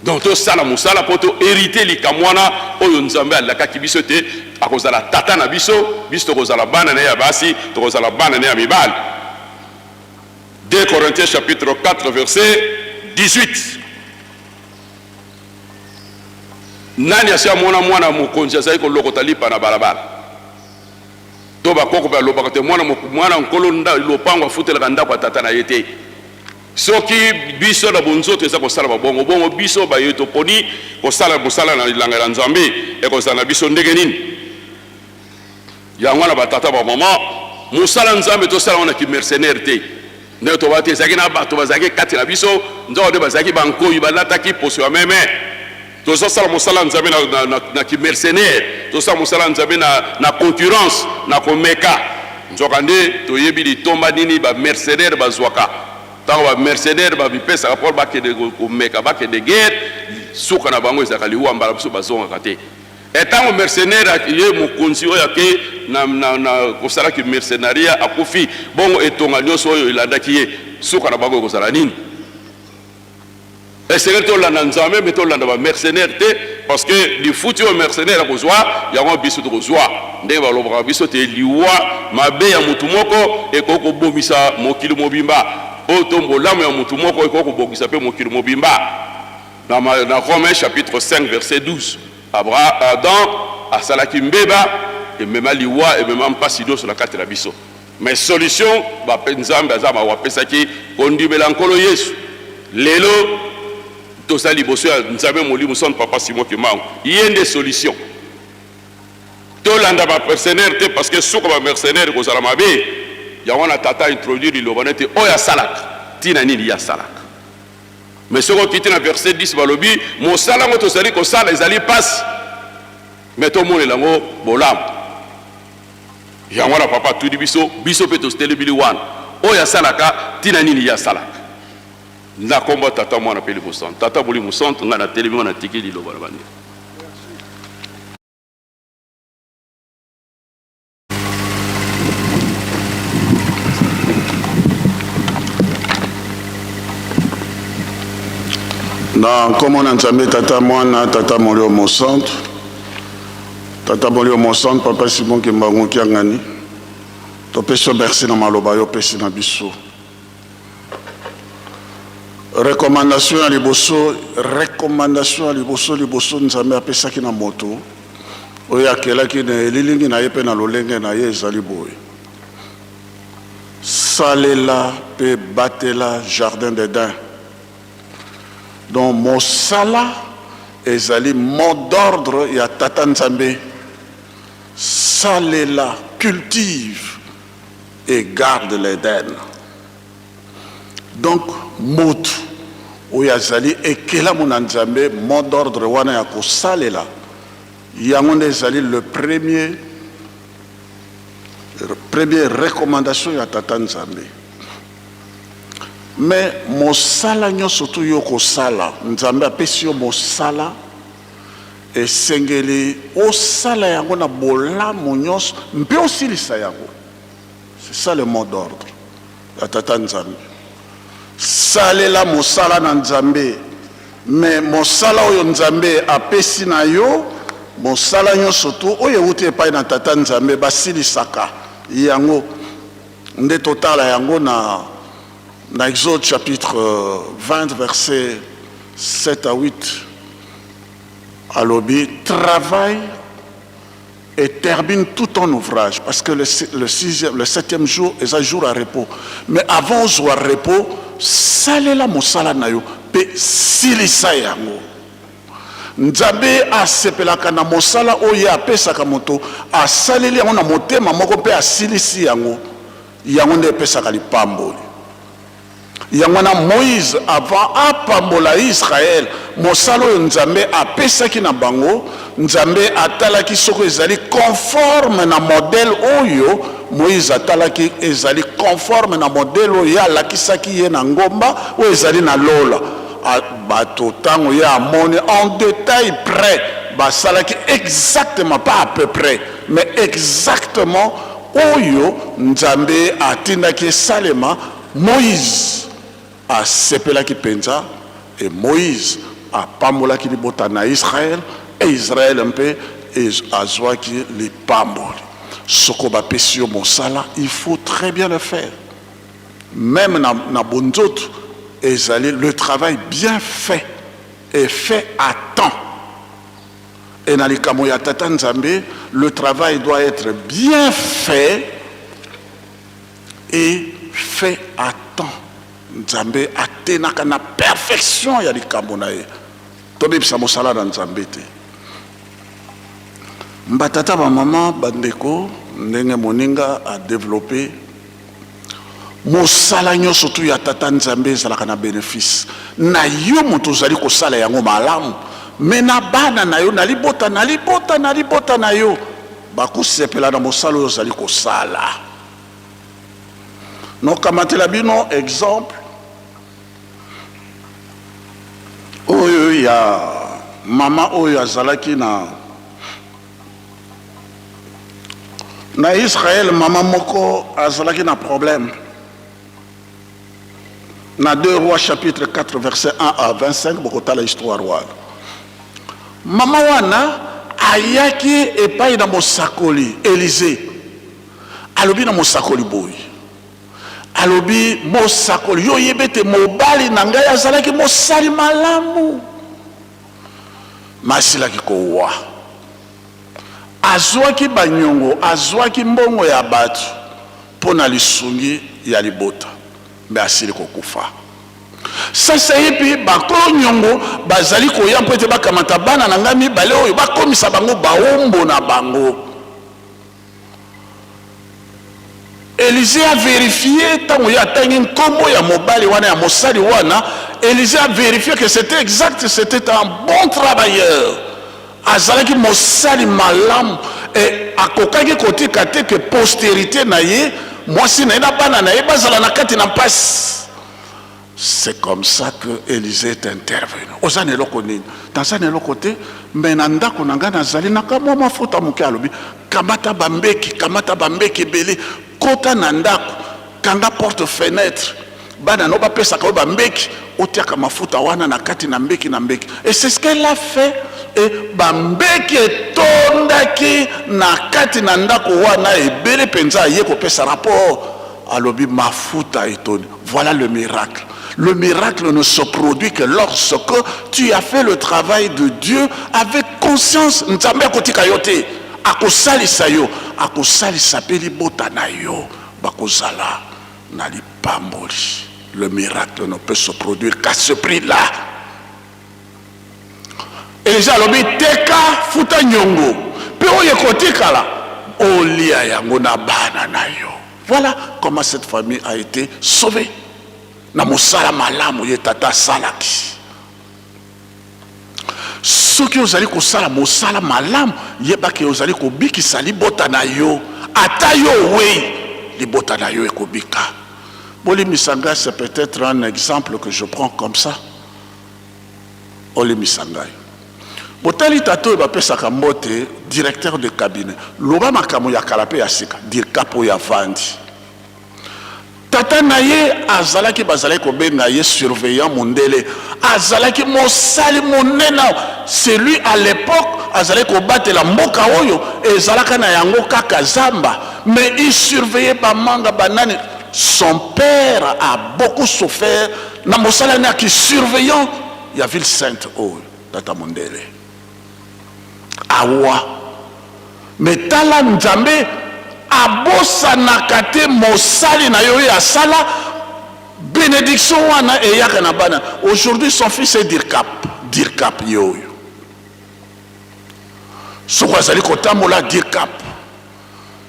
Donc tosala mosala mpo to hériter likambo wana oyo Nzambe alakaki biso te akozala tata na biso, biso tokozala bana na ye ya basi, tokozala bana na ye ya mibali. 2 Corinthiens chapitre 4 verset 18. Nani asi amona mwana mokonzi azali kolokota lipa na balabala? To bakoko balobaka te mwana mwana nkolo lopango afutelaka ndako ya tata na ye te. Soki biso na bonzoto eza kosala babongo bongo, biso baye toponi kosala mosala na elanga ya Nzambe, ekozala na biso ndenge nini? Yango wana ba tata ba maman, mosala Nzambe tosala yango na ki mercenaire te. Ndenge tobaki te, ezalaki na bato bazalaki kati na biso, nzoka nde bazalaki bankoyi, balataki poso ya meme. Tozosala mosala Nzambe na, na, na, na ki mercenaire, tozosala mosala Nzambe na, na concurrence, na komeka. Nzoka nde toyebi litomba nini ba mercenaire bazwaka ntango ba mercenaire bamipesaka mpo bakende komeka, bakende guerre, suka na bango ezalaka liwa, mbala mosusu bazongaka te. Et tango mercenaire ye mokonzi oyo ake na, na, na kosalaki mercenaria akufi, bongo etonga nyonso oyo elandaki ye, suka na bango ekozala nini? Esengeli tolanda Nzambe me tolanda ba mercenaire te, parce que lifuti oyo mercenaire akozwa yango biso tokozwa. Ndenge balobaka biso te liwa mabe ya motu moko ekoki kobomisa mokili mobimba, oyo to bolamu ya motu moko ekoki kobongisa mpe mokili mobimba. Na, na Romains chapitre 5 verset 12, Abraham, Adam asalaki mbeba, emema liwa, emema mpasi nyonso na kati na biso. Mais solution bape Nzambe aza mawa apesaki kondimela Nkolo Yesu. Lelo toza liboso ya Nzambe Molimo Santu Papa Simon Kimbangu, ye nde solution. Tolanda ba mercenaires te parce que suka ba mercenaires ekozala mabe. Yango wana tata introduire liloba nete oyo asalaka ntina nini ye asalaka. Mais soki okiti na verset 10 balobi mosala yango tozali kosala ezali pasi, mais tomonela yango bolamu. Yango wana papa atuni biso, biso mpe totelemili wana, oyo asalaka ntina nini ye asalaka? Na kombo ya Tata, Mwana mpe Elimo Santu. Tata Molimo Santu, ngai natelemi wana, natiki liloba na bandeko. Na nkombo na Nzambe Tata, Mwana, Tata Molimo Mosantu, Tata Molimo Mosantu, Papa Simon Kimbangu Kiangani, topesi yo merci na maloba yo opesi na biso. Recommandation ya liboso, recommandation ya liboso liboso Nzambe apesaki na moto oyo akelaki na elilingi na ye mpe na lolenge na ye ezali boye: salela mpe batela jardin d'Eden. Donc mosala ezali mot d'ordre ya Tata Nzambe. Salela, cultive et garde l'Eden. Donc motu oyo azali ekelamu na Nzambe, mot d'ordre wana ya kosalela yango nde ezali le premier première recommandation ya Tata Nzambe. Mais mosala nyonso tu yo kosala, Nzambe apesi yo mosala, esengeli osala yango na bolamu nyonso mpe osilisa yango. C'est ça le mot d'ordre ya Tata Nzambe. Salela mosala na Nzambe, mais mosala oyo Nzambe apesi na yo, mosala nyonso tu oyo ewuti epai na Tata Nzambe, basilisaka yango. Nde totala yango na na Exode chapitre 20 verset 7 à 8, alobi travaille et termine tout ton ouvrage, parce que le, le, sixième, le septième jour eza jour à repos, mais avant ozwa repos, salela mosala na yo mpe silisa yango. Nzambe asepelaka na mosala oyo ye apesaka moto, asaleli yango na motema moko mpe asilisi yango. Yango nde epesaka lipamboli. Yango wana Moize, avant apambola Israël, mosala oyo Nzambe apesaki na bango, Nzambe atalaki soko ezali conforme na modèle oyo Moize atalaki, ezali conforme na modèle oyo ye alakisaki ye na ngomba oyo ezali na lola. Bato tango ye amoni en detail près, basalaki exactement, pas à peu près, mais exactement oyo Nzambe atindaki esalema. Moize asepelaki mpenza, et Moize apambolaki libota na Israël, et Israël mpe azwaki lipamboli. Soko bapesi yo mosala, il faut très bien le faire. Meme na, na bonzoto, ezali le travail bien fait et fait à temps. Et na likambo ya Tata Nzambe, le travail doit être bien fait et fait à temps. Nzambe atenaka na perfection ya likambo na ye. Tobebisa mosala na Nzambe te. Batata, ba mama, bandeko, ndenge moninga a developper mosala nyonso tu ya Tata Nzambe ezalaka na benefice na yo moto ozali kosala yango malamu, me na bana na yo, na libota, na libota, na libota na yo bakosepela na mosala oyo ozali kosala. Nokamatela bino exemple oyo ya mama oyo azalaki na na Israël. Mama moko azalaki na problème na 2 Rois chapitre 4 verset 1 à 25. Bokotala histoire wana. Mama wana ayaki epai na mosakoli Élisée. Alobi na mosakoli boye, alobi: "Mosakoli, yo oyebi ete mobali na ngai azalaki mosali malamu, masilaki kowa. Azwaki banyongo, azwaki mbongo ya bato mpo na lisungi ya libota, mpe asili kokufa. Sasa yepi bakolo nyongo bazali koya mpo ete bakamata bana na ngai mibale oyo, bakomisa bango baombo na bango." Élisée a vérifié ntango ye atangi nkombo ya mobali wana, ya mosali wana. Élisée a vérifié que c'était exact, c'était un bon travailleur, azalaki mosali malamu e akokaki kotika te ke postérité na ye, mwasi na ye na bana na ye bazala na kati na mpasi. C'est comme ça que Élisée est intervenu. "Oza na eloko nini?" "Naza na eloko te, me na ndako na ngai nazali na kamwa mafuta moke." Alobi: "Kamata bambeki, kamata bambeki ebele, kota na ndako, kanga porte fenêtre, bana no bapesaka oyo bambeki, otiaka mafuta wana na kati na mbeki na mbeki." Et c'est ce qu'elle a fait, et bambeki etondaki na kati na ndako wana ebele mpenza. Aye kopesa rapport, alobi: "Mafuta etondi." Voilà le miracle. Le miracle ne se produit que lorsque tu as fait le travail de Dieu avec conscience. Nzambe akotika yo te, akosalisa yo, akosalisa mpe libota na yo, bakozala na lipamboli. Le miracle ne peut se produire qu'à ce prix-là. Élisée alobi: "Teka, futa nyongo, mpe oyo ekotikala olia yango na bana na yo." Voilà comment cette famille a été sauvée na mosala malamu ye tata asalaki. Soki ozali kosala mosala malamu, yebaki ozali kobikisa libota na yo. Ata yo owei, libota na yo ekobika. Bolimbisa ngai, c'est peut-être un exemple que je prends comme ça. Olimbisa ngai. Botali tata oyo bapesaka mbote, directeur de cabinet. Loba makambo ya kala mpe ya sika. Dircap oyo avandi, tata na ye azalaki, bazalaki kobenga ye surveillant mondele. Azalaki mosali monene. C'est lui, à l'époque, azalaki kobatela mboka oyo ezalaka na yango kaka zamba, mais il surveillait bamanga banani. Son père a beaucoup souffert na mosala ne aki surveillant ya ville sainte oyo. Tata mondele awa, me tala, Nzambe abosanaka te mosali na yo oyo asala. Bénédiction wana eyaka na bana. Aujourd'hui, son fils est dircap. Dircap ye oyo. Soko azali kotambola dircap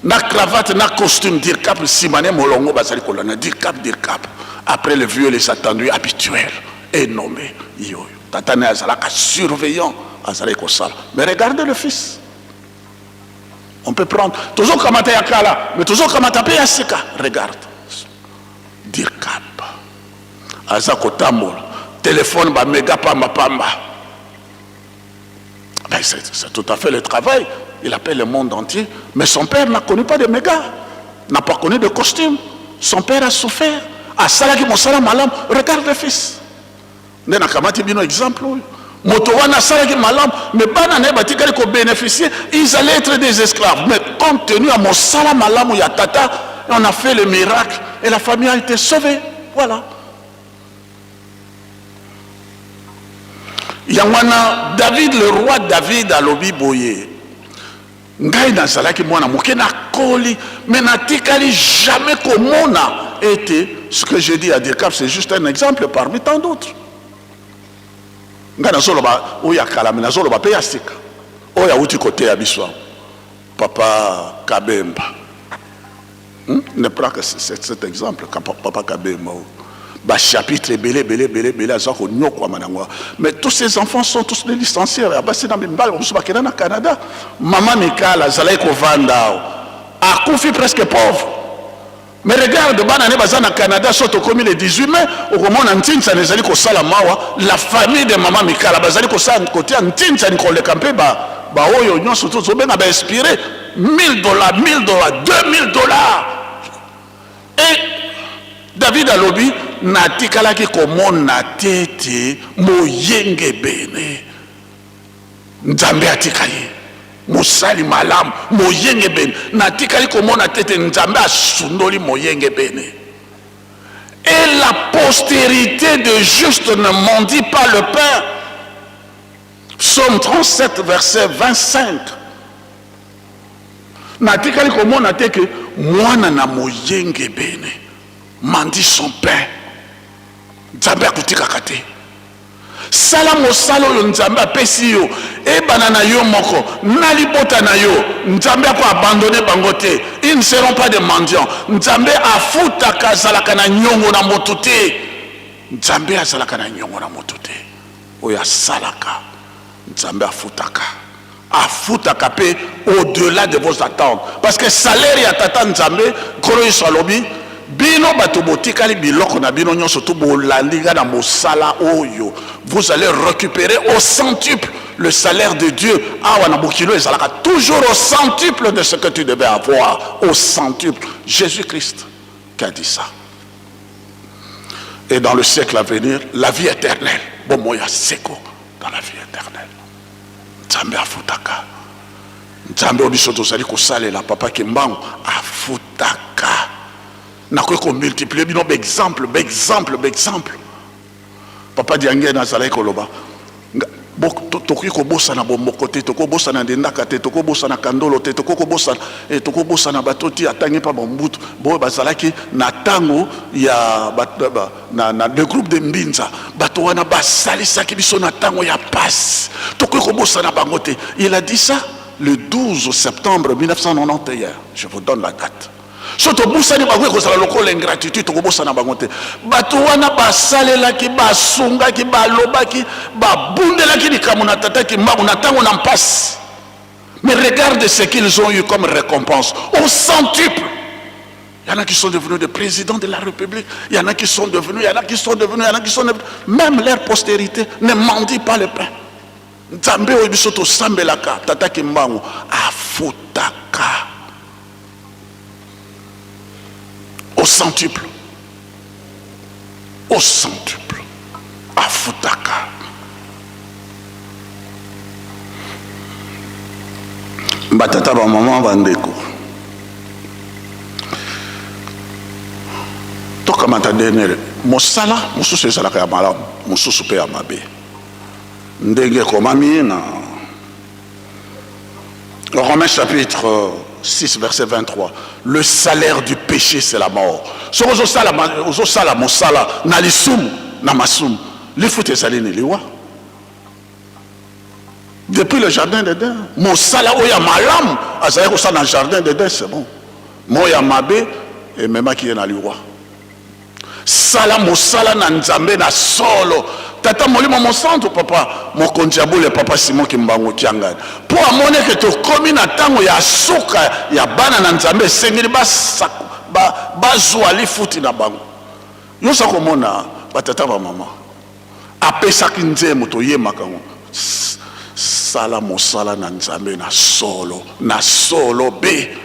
na cravate na costume dircap nsima ne molongo bazali kolanda dircap dircap après le vieux les attendus habituels et nommé ye oyo tata naye azalaka surveillant azalaki kosala mais regardez le fils on peut prendre tozokamata ya kala mais tozokamata mpe ya sika regarde dircap aza kotambola telefone bamega pamba pamba. Ben, c'est tout à fait le travail. Il appelle le monde entier. Mais son père n'a connu pas de méga, n'a pas connu de costume. Son père a souffert. Asalaki mosala malamu. Regarde le fils. Nde nakamati bino exemple oyo. Moto wana asalaki malamu, mais bana na ye batikali ko bénéficier, ils allaient être des esclaves. Mais compte tenu ya mosala malamu ya tata, on a fait le miracle et la famille a été sauvée. Voilà. Yango wana David, le roi David alobi boye, ngai nazalaki mwana moke, nakoli, mais natikali jamais komona ete ce que j'ai dit à Dircab, c'est juste un exemple parmi tant d'autres. Ngai nazoloba oyo ya kala, mais nazoloba mpe ya sika, oyo awuti koteya biso awa, Papa Kabemba. Ne prends que cet exemple, Papa Kabemba oyo ba chapitre ebele ebele ebele ebele aza konyokwama na yango. Mais tous ces enfants sont tous des licenciés ya basi na mibali, mosusu bakenda na Canada. Mama Mikala azalaki kovanda awa, akufi presque pauvre. Mais regarde bana ne baza na Canada, so tokomi le 18 mai okomona ntintsani ezali kosala mawa. La famille de mama Mikala bazali kosala kotia ntintsani koleka mpe baoyo nyonso tozobenga ba inspiré 1000 $, 1000 $, 2000 $. Et David alobi, natikalaki komona te ete moyengebene Nzambe atika ye. Mosali malamu, moyengebene, natikali komona te ete Nzambe asundoli moyengebene. Et la postérité de juste ne mendie pas le pain. Psaume 37 verset 25. Natikali komona te ke mwana na moyengebene mendie son pain. Nzambe akotikaka te. Sala mosala oyo Nzambe apesi yo, ebana na yo moko na libota na yo. Nzambe ako abandonner bango te. Ils ne seront pas des mendiants. Nzambe afutaka, azalaka na nyongo na moto te. Nzambe azalaka na nyongo na moto te. Oyo asalaka, Nzambe afutaka. Afutaka mpe au-delà de vos attentes. Parce que salaire ya tata Nzambe, Nkolo Yesu alobi, bino bato botikali biloko na bino nyonso to bolandi nga na mosala oyo, vous allez récupérer au centuple le salaire de Dieu. Awa na mokili oyo ezalaka toujours au centuple de ce que tu devais avoir, au centuple. Jésus-Christ qui a dit ça. Et dans le siècle à venir, la vie éternelle. Bomoi ya seko dans la vie éternelle. Nzambe afutaka. Nzambe oyo biso tozali kosalela, Papa Kimbangu, afutaka. Nakoki komultiplier bino baexemple, baexemple, baexemple. Papa Diangene azalaki koloba, tokoki kobosana bomoko te, tokobosana ndendaka te, tokobosana kandolo te, tokobosana bato ti atangi mpa bambutu boyo bazalaki na ntango ya na le groupe de Mbinza. Bato wana basalisaki biso na ntango ya pasi, tokoki kobosana bango te. Il a dit ça le 12 septembre 1991, je vous donne la date. So tobosani bango, ekozala lokola ingratitude. Tokobosana bango te. Bato wana basalelaki, basungaki, balobaki, babundelaki likambo na tata Kimbangu na ntango na mpasi. Mais regarde ce qu'ils ont eu comme récompense au centuple. Il y en a qui sont devenus des présidents de la République. Il y en a qui sont devenus, il y en a qui sont devenus, il y en a qui sont devenus. Même leur postérité ne mendie pas le pain. Nzambe oyo biso tosambelaka, tata Kimbangu, afutaka au centuple, au centuple afutaka. Batata, bamama, bandeko, tokamata dernier mosala mosusu ezalaka ya malamu, mosusu mpe ya mabe, ndenge ekomami na Romains chapitre 6 verset 23: le salaire du péché, c'est la mort. Soki ozosala mosala na lisumu, na masumu, lifuta ezali ni liwa. Depuis le jardin d'Eden, mosala oyo ya malamu azalaki kosala na jardin d'Eden, c'est bon. Moyo ya mabe ememaki ye na liwa. Sala mosala na Nzambe na solo. Tata Molimo Mosantu, papa mokonzi ya bule, papa Simon Kimbangu Kiangani, mpo amoni eke tokomi na ntango ya suka ya bana na Nzambe, esengeli bazwa lifuti na bango. Yo oza komona batata bamama apesaki nzembo toyemaka yango, sala mosala na Nzambe na solo, na solo be.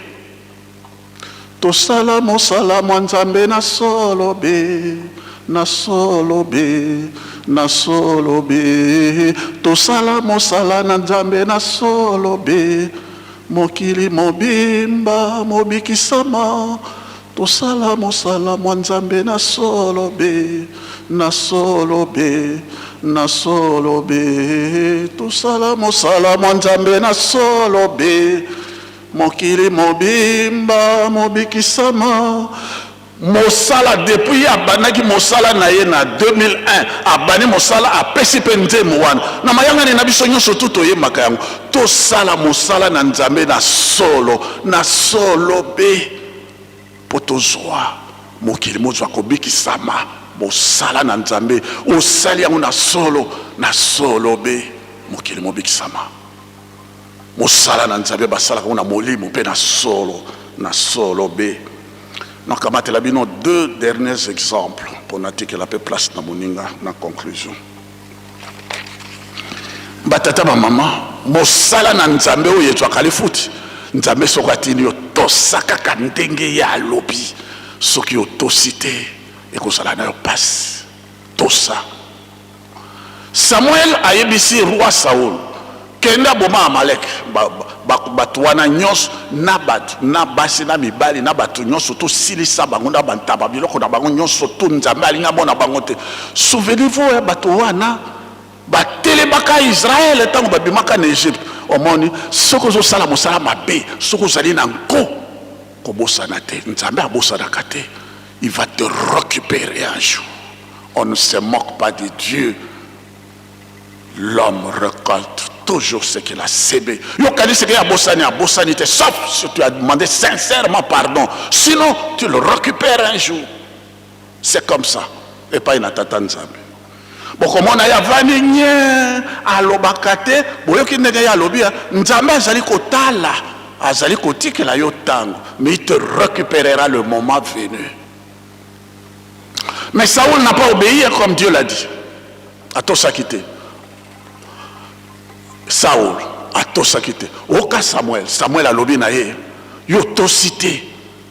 Tosala mosala mwa Nzambe na solo be, na solo be, na solo be. Tosala mosala na Nzambe na solo be, mokili mobimba mobikisama. Tosala mosala mwa Nzambe na solo be, na solo be, na solo be. Tosala mosala mwa Nzambe na solo be, mokili mobimba mobikisama. Mosala depuis ye abandaki mosala na ye na 2001, abandi mosala, apesi mpe nzembo wana na mayangani na biso nyonso tu toyembaka yango. Tosala mosala na Nzambe na solo, na solo be, mpo tozwa mokili mozwa kobikisama. Mosala na Nzambe osali yango na solo, na solo be, mokili mobikisama. Mosala na Nzambe basalaka yango na molimo mpe na solo, na solo be. Nakamatela bino deux derniers exemples mpo natikela mpe place na moninga na conclusion. Batata bamama, mosala na Nzambe oyo ezwaka lifuti. Nzambe soki atindi yo, tosa kaka ndenge ye alobi. Soki otosi te, ekozala na yo pasi. Tosa. Samuel ayebisi roi Saul, kende aboma Amalek, bato wana nyonso, na bato na basi na mibali na bato nyonso, tosilisa bango na bantaba, biloko na bango nyonso tu. Nzambe alingi amona bango te. Souvenez-vous ya bato wana batelemaka Israël ntango babimaka na Egypte. Omoni, soki ozosala mosala mabe, soki ozali na nko, kobosana te, Nzambe abosanaka te. Il va te récupérer un jour. On ne se moque pas de Dieu. L'homme récolte toujours ce qu'il a semé. Yo kanisi ke abosani, abosani te, sauf si tu as demandé sincèrement pardon. Sinon, tu le récupères un jour. C'est comme ça. Epai na tata Nzambe. Bokomona ye avandi nye, alobaka te. Boyoki ndenge ye alobi, Nzambe azali kotala, azali kotikela yo tango, mais il te récupérera le moment venu. Mais Saoul n'a pas obéi comme Dieu l'a dit. Atosaki te. Saoul atosaki te. Oka Samuel, Samuel alobi na ye, yo tosi te,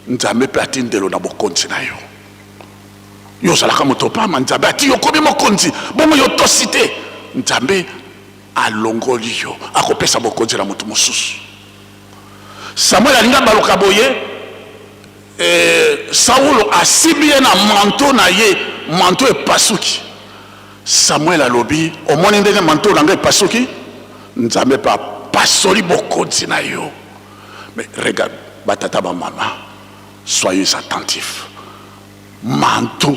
Nzambe mpe atindelo na bokonzi na yo. Yo ozalaka moto pamba, Nzambe ati yo okomi mokonzi, bongo yo tosi te, Nzambe alongoli yo, akopesa bokonzi na moto mosusu. Samuel alingi abaluka boye, Saulo asimbi ye na manteau na ye, manteau epasuki. Samuel alobi, omoni ndenge manteau na ngai epasuki? Nzambe mpe apasoli bokonzi na yo. Mais regarde, batata ba mama, soyez attentifs. Manteau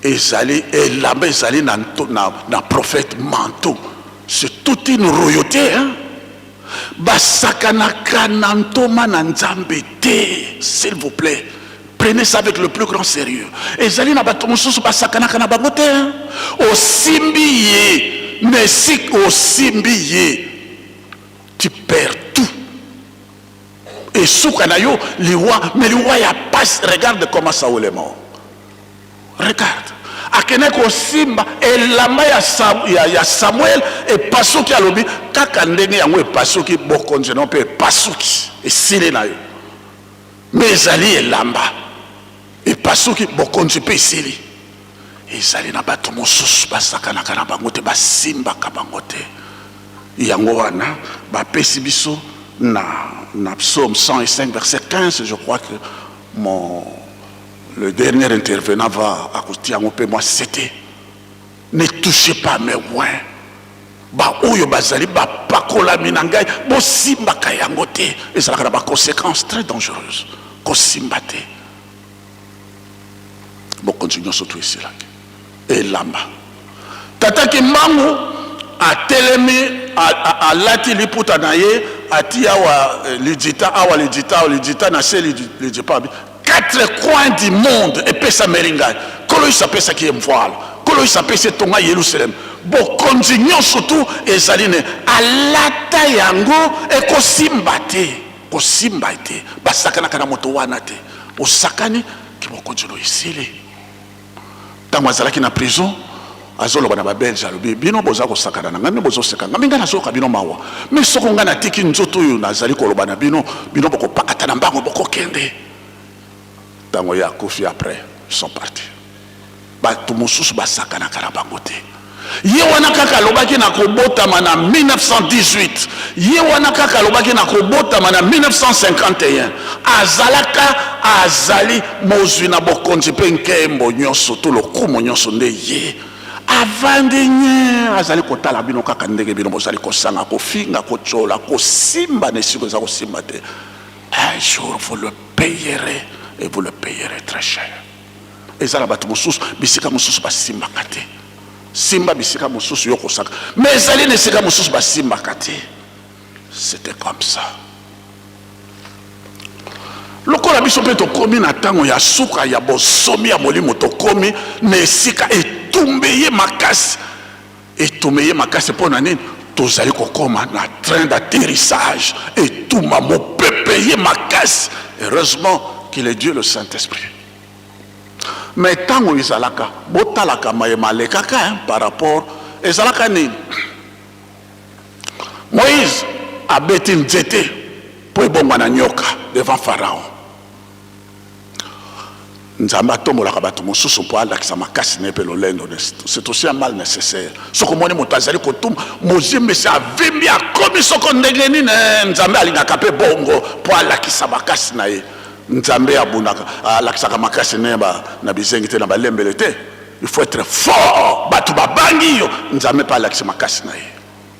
ezali elamba ezali na, na, na prophète, manteau c'est toute une royauté, hein? Basakanaka na ntoma na Nzambe te. S'il vous plaît, prenez ça avec le plus grand sérieux. Ezali na bato mosusu basakanaka na bango te, hein? Osimbi ye, mais si osimbi ye, tu perds tout. Esuka na yo liwa, mais liwa ya pasi. Regarde comment Saul est mort. Regarde, akende kosimba elamba ya, ya, ya Samuel epasuki. Alobi kaka ndenge yango epasuki, bokonzi no mpe epasuki, esili na yo. Me ezali elamba epasuki, bokonzi mpe esili. Ezali na bato mosusu basakanaka na bango te, basimbaka bango te. Yango wana bapesi biso na psaume 105 verset 15. Je crois que mon le dernier intervenant va akotia yango mpe mwa sete. Ne touchez pas mes oints, baoyo bazali bapakolami na ngai, bosimbaka yango te. Ezalaka na baconséquences très dangereuses kosimba te. Bokonzi nyonso to esilaki elamba. Tata Kimbangu. Atelemi, alati liputa na ye, ati awa eh, lidita, awa lidita, awa lidita, na se lidipa. Quatre coins du monde epesameli ngai. Nkolo Yesu apesaki ye mvoala. Nkolo Yesu apesi etonga Yelusaleme. Bokonzi nyonso tu ezali ne alata yango ekosimba te, kosimba te. Basakanaka na moto wana te. Osakani kimokonzi no esili. Ntango azalaki na prison, azoloba na babelge, alobi, bino boza kosakana na ngai, bino bozoseka ngai, ngai nazoyoka bino mawa, me soko ngai natiki nzoto oyo nazali koloba na bino, bino bokopakata na mbango, bokokende. Ntango ye akufi, après ils sont partis. Bato mosusu basakanaka na bango te. Ye wana kaka alobaki na kobotama na 1918, ye wana kaka alobaki na kobotama na 1951, azalaka azali mozwi na bokonzi mpe nkembo nyonso to lokumu nyonso nde ye avandi nye azali kotala bino kaka ndenge bino bozali kosanga, kofinga, kotyola, kosimba na esika eza kosimba te. Un jour vous le payerez et vous le payerez très cher. Eza na bato mosusu bisika mosusu basimbaka te. Simba bisika mosusu yo kosaka, mais ezali na esika mosusu basimbaka te. C'était comme ça. Lokola biso mpe tokomi na ntango ya suka ya bosomi ya molimo, tokomi na esika etumba eye makasi, etumba eye makasi. Mpo na nini? Tozali kokoma na train d'atterrissage, etumba mopepe eye makasi. Heureusement qu'il est Dieu le Saint-Esprit. Mais ntango ezalaka, botalaka maye malekaka, hein, par rapport ezalaka nini? Moïse abeti nzete mpo ebongwana nyoka devant Pharaon. Nzambe atombolaka bato mosusu mpo alakisa makasi na ye mpe lolendo. C'est aussi un mal nécessaire. Soki omoni moto azali kotuma mozimbisi, avimbi, akomi soko ndenge nini, eh, Nzambe alingaka mpe bongo mpo alakisa makasi na ye. Nzambe abundaka, alakisaka makasi na ye na bizengi te, na balembele te. Il faut être fort. Bato babangi yo, Nzambe mpe alakisi makasi na ye.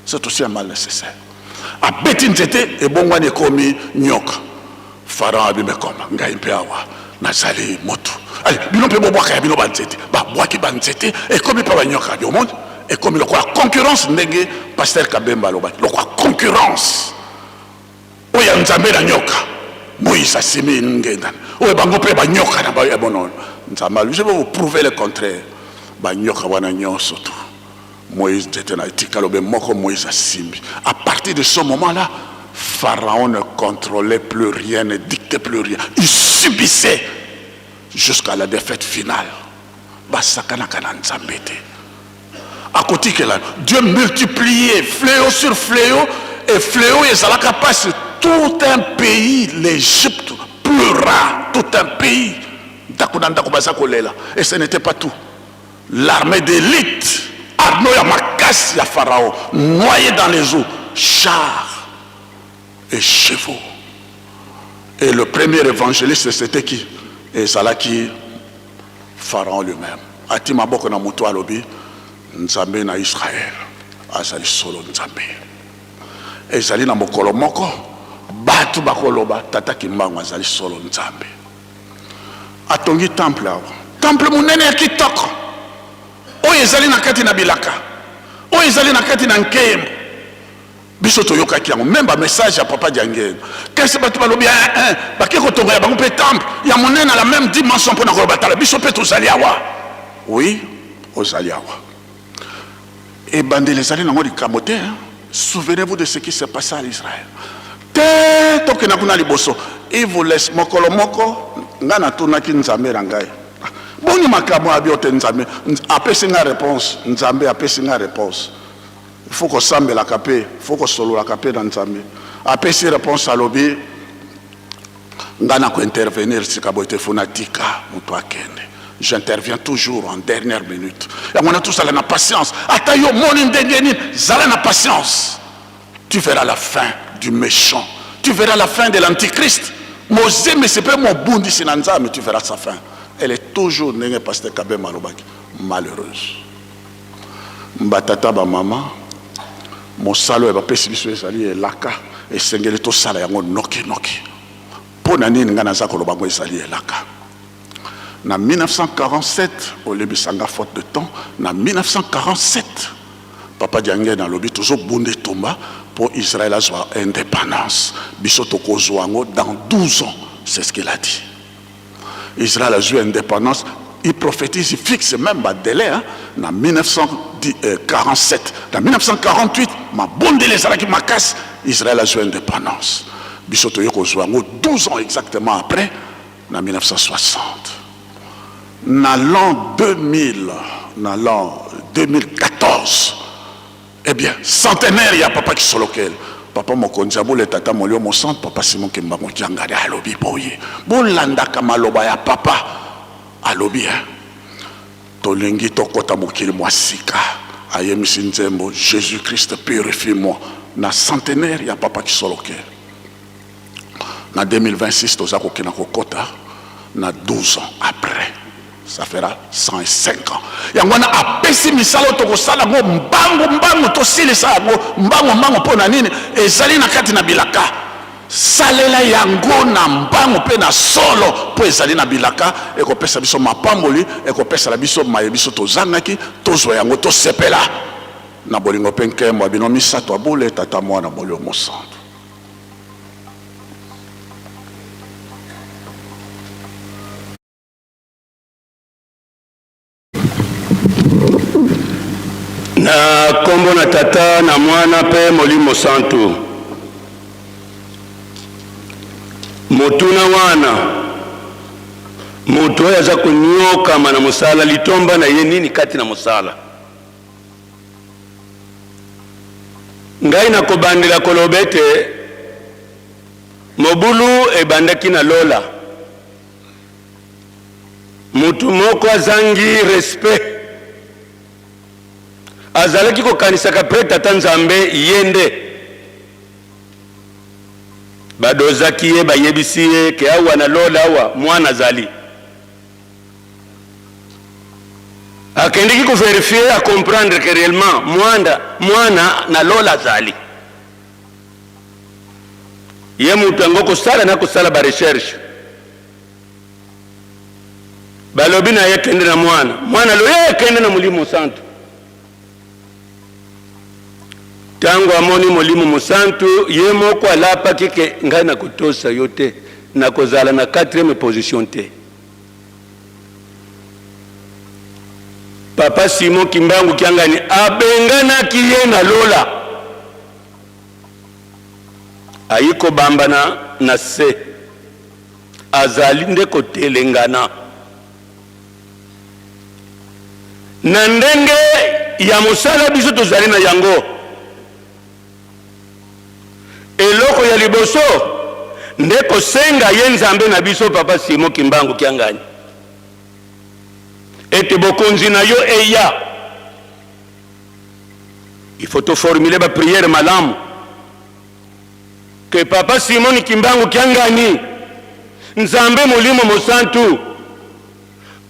C'est aussi un mal nécessaire. Abeti nzete, ebongwani ekomi nyoka. Pharaon abi, mais koma ngai mpe awa nazali moto. Allez, bino mpe bobwaka ya bino banzete. Babwaki banzete, ekomi mpe banyoka. Omoni, ekomi lokola concurrence, ndenge pasteur Kabemba alobaki, lokola concurrence oyo ya Nzambe na nyoka. Moïse asimi ngenda oyo bango mpe banyoka na ba bonono. Nzambe alobi, je vais vous prouver le contraire. Banyoka wana nyonso tu, Moïse nzete na etikali obe moko, Moïse asimbi. À partir de ce moment là, Pharaon ne contrôlait plus rien, ne dictait plus rien. Il subissait jusqu'à la défaite finale. Basakanaka na Nzambe te. Akotikela Dieu multiplier fléau sur fléau et fléau ezalaka pasi. Tout un pays, l'Égypte pleura, tout un pays. Ndako na ndako baza kolela. Et ce n'était pas tout. L'armée d'élite, armée ya makasi ya Pharaon, noyé dans les eaux, chars et chevaux. Et le premier évangéliste, c'était qui? Ezalaki Pharaon lui-même. Ati maboko na moto, alobi, Nzambe na Israël azali solo Nzambe. Ezali na mokolo moko bato bakoloba tata Kimbangu azali solo Nzambe. Atongi temple awa, temple monene ya kitoko oyo ezali na kati na bilaka, oyo ezali na kati na nkembo. Biso toyokaki yango meme ba message ya papa Diangendo, kasi bato balobi, eh, eh, bake kotonga ya bango mpe temple ya monene na la même dimension mpona koloba tala biso mpe tozali awa. Oui, ozali awa. Ebandeli ezali nango likambo te, hein? Souvenez-vous de ce qui s'est passé à l'Israël. Te tokenda kuna liboso. Il vous laisse mokolo moko ngai natunaki Nzambe na ngai, boni makambo ya bio te? Nzambe apesi ngai réponse. Nzambe apesi ngai réponse. Il faut kosambelaka mpe faut kosololaka mpe na Nzambe. Apesi réponse, alobi, ngai na kointervenir sika boye te, faut natika moto akende. J'interviens toujours en dernière minute. Yango wana tozala na patience. Ata yo omoni ndenge nini, zala na patience. Tu verras la fin du méchant, tu verras la fin de l'antichrist, mozemisi mpe mobundisi na Nzambe. Tu verras sa fin, elle est toujours ndenge pasteur Kabemba alobaki, malheureuse. Batata, bamama, mosala oyo bapesi biso ezali elaka, esengeli tosala yango nokinoki. Mpo na nini ngai naza koloba yango ezali elaka? Na 1947, olebisa nga faute de temps, na 1947. Papa Diangenda alobi tozobunda etumba mpo Israël azwa indépendance. Biso tokozwa yango dans 12 ans. C'est ce qu'il a dit. Israël azwi indépendance, il prophétise, il fixe même ba délai hein, na 1947, na 1948 mabondeli ezalaki makasi, Israël azwi indépendance. Biso toye kozwa yango 12 ans exactement après na 1960. Na l'an 2000, na l'an 2014, eh bien, centenaire ya Papa Kisolokele, Papa Mokonzi ya bule, Tata Molio Mosantu, Papa Simon Kimbangu Kiangani alobi boye, bolandaka maloba ya Papa, alobi hein, tolingi tokota mokili mwa sika, ayemisi nzembo Jésus-Christ purifie-moi na centenaire ya Papa Kisolokele. Na 2026 toza kokenda kokota na 12 ans après, ça fera 105 ans. Yango wana apesi misala oyo tokosala yango mbangu mbangu, tosilisa yango mbangu mbangu. Mpo na nini? Ezali na kati na bilaka. Salela yango na mbangu mpe na solo, mpo ezali na bilaka. Ekopesa biso mapamboli, ekopesala biso maye biso tozangaki. Tozwa yango, tosepela na bolingo mpe nkembo ya bino misato abule, Tata, Mwana, Molimo Mosantu. Na nkombo na Tata na Mwana mpe Molimo Santu. Motuna wana, moto oyo aza konyokama na mosala, litomba na ye nini kati na mosala? Ngai nakobandela koloba ete mobulu ebandaki na lola. Moto moko azangi respect azalaki kokanisaka pre tata Nzambe ye nde badozaki ye, bayebisi ye ke awa na lola awa mwana azali. Akendeki ko verifier, a comprendre que réellement mwanda mwana na lola azali. Ye moto yango kosala na kosala ba recherche, balobi na ye kende na mwana, mwana loye kende na Molimo Santu. Tango amoni Molimo Mosantu, ye moko alapaki ke ngai nakotosa yo te, nakozala na quatrième position te. Papa Simon Kimbangu Kiangani abenganaki ye na lola, ayi kobambana na se, azali nde kotelengana na ndenge ya mosala biso tozali na yango. Eloko ya liboso nde kosenga ye Nzambe na biso Papa Simon Kimbangu Kiangani ete bokonzi na yo eya. Il faut to formuler ba prière malamu que Papa Simon Kimbangu Kiangani, Nzambe Molimo Mosantu,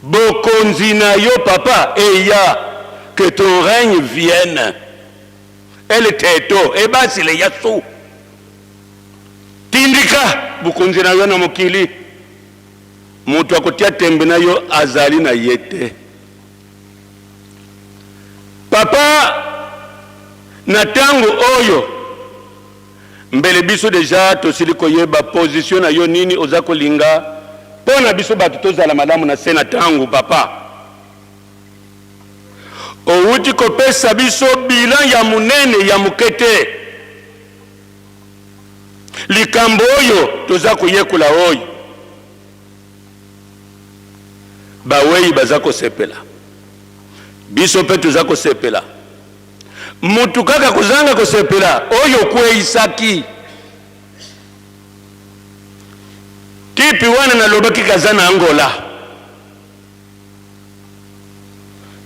bokonzi na yo Papa eya, que ton règne vienne. El teto ebasile ya su tindika bokonzi na yo na mokili, moto akotia tembe na yo azali na ye te. Papa, na tango oyo mbele biso deja tosili koyeba position na yo nini oza kolinga mpo na biso bato tozala malamu na se na tango papa. Owuti kopesa biso bilan ya munene ya moke te. Likambo oyo toza koyekola oyo, baweyi baza kosepela, biso mpe toza kosepela. Mutu kaka kozanga kosepela oyo okweyisaki tipi wana, nalobaki kaza na Angola.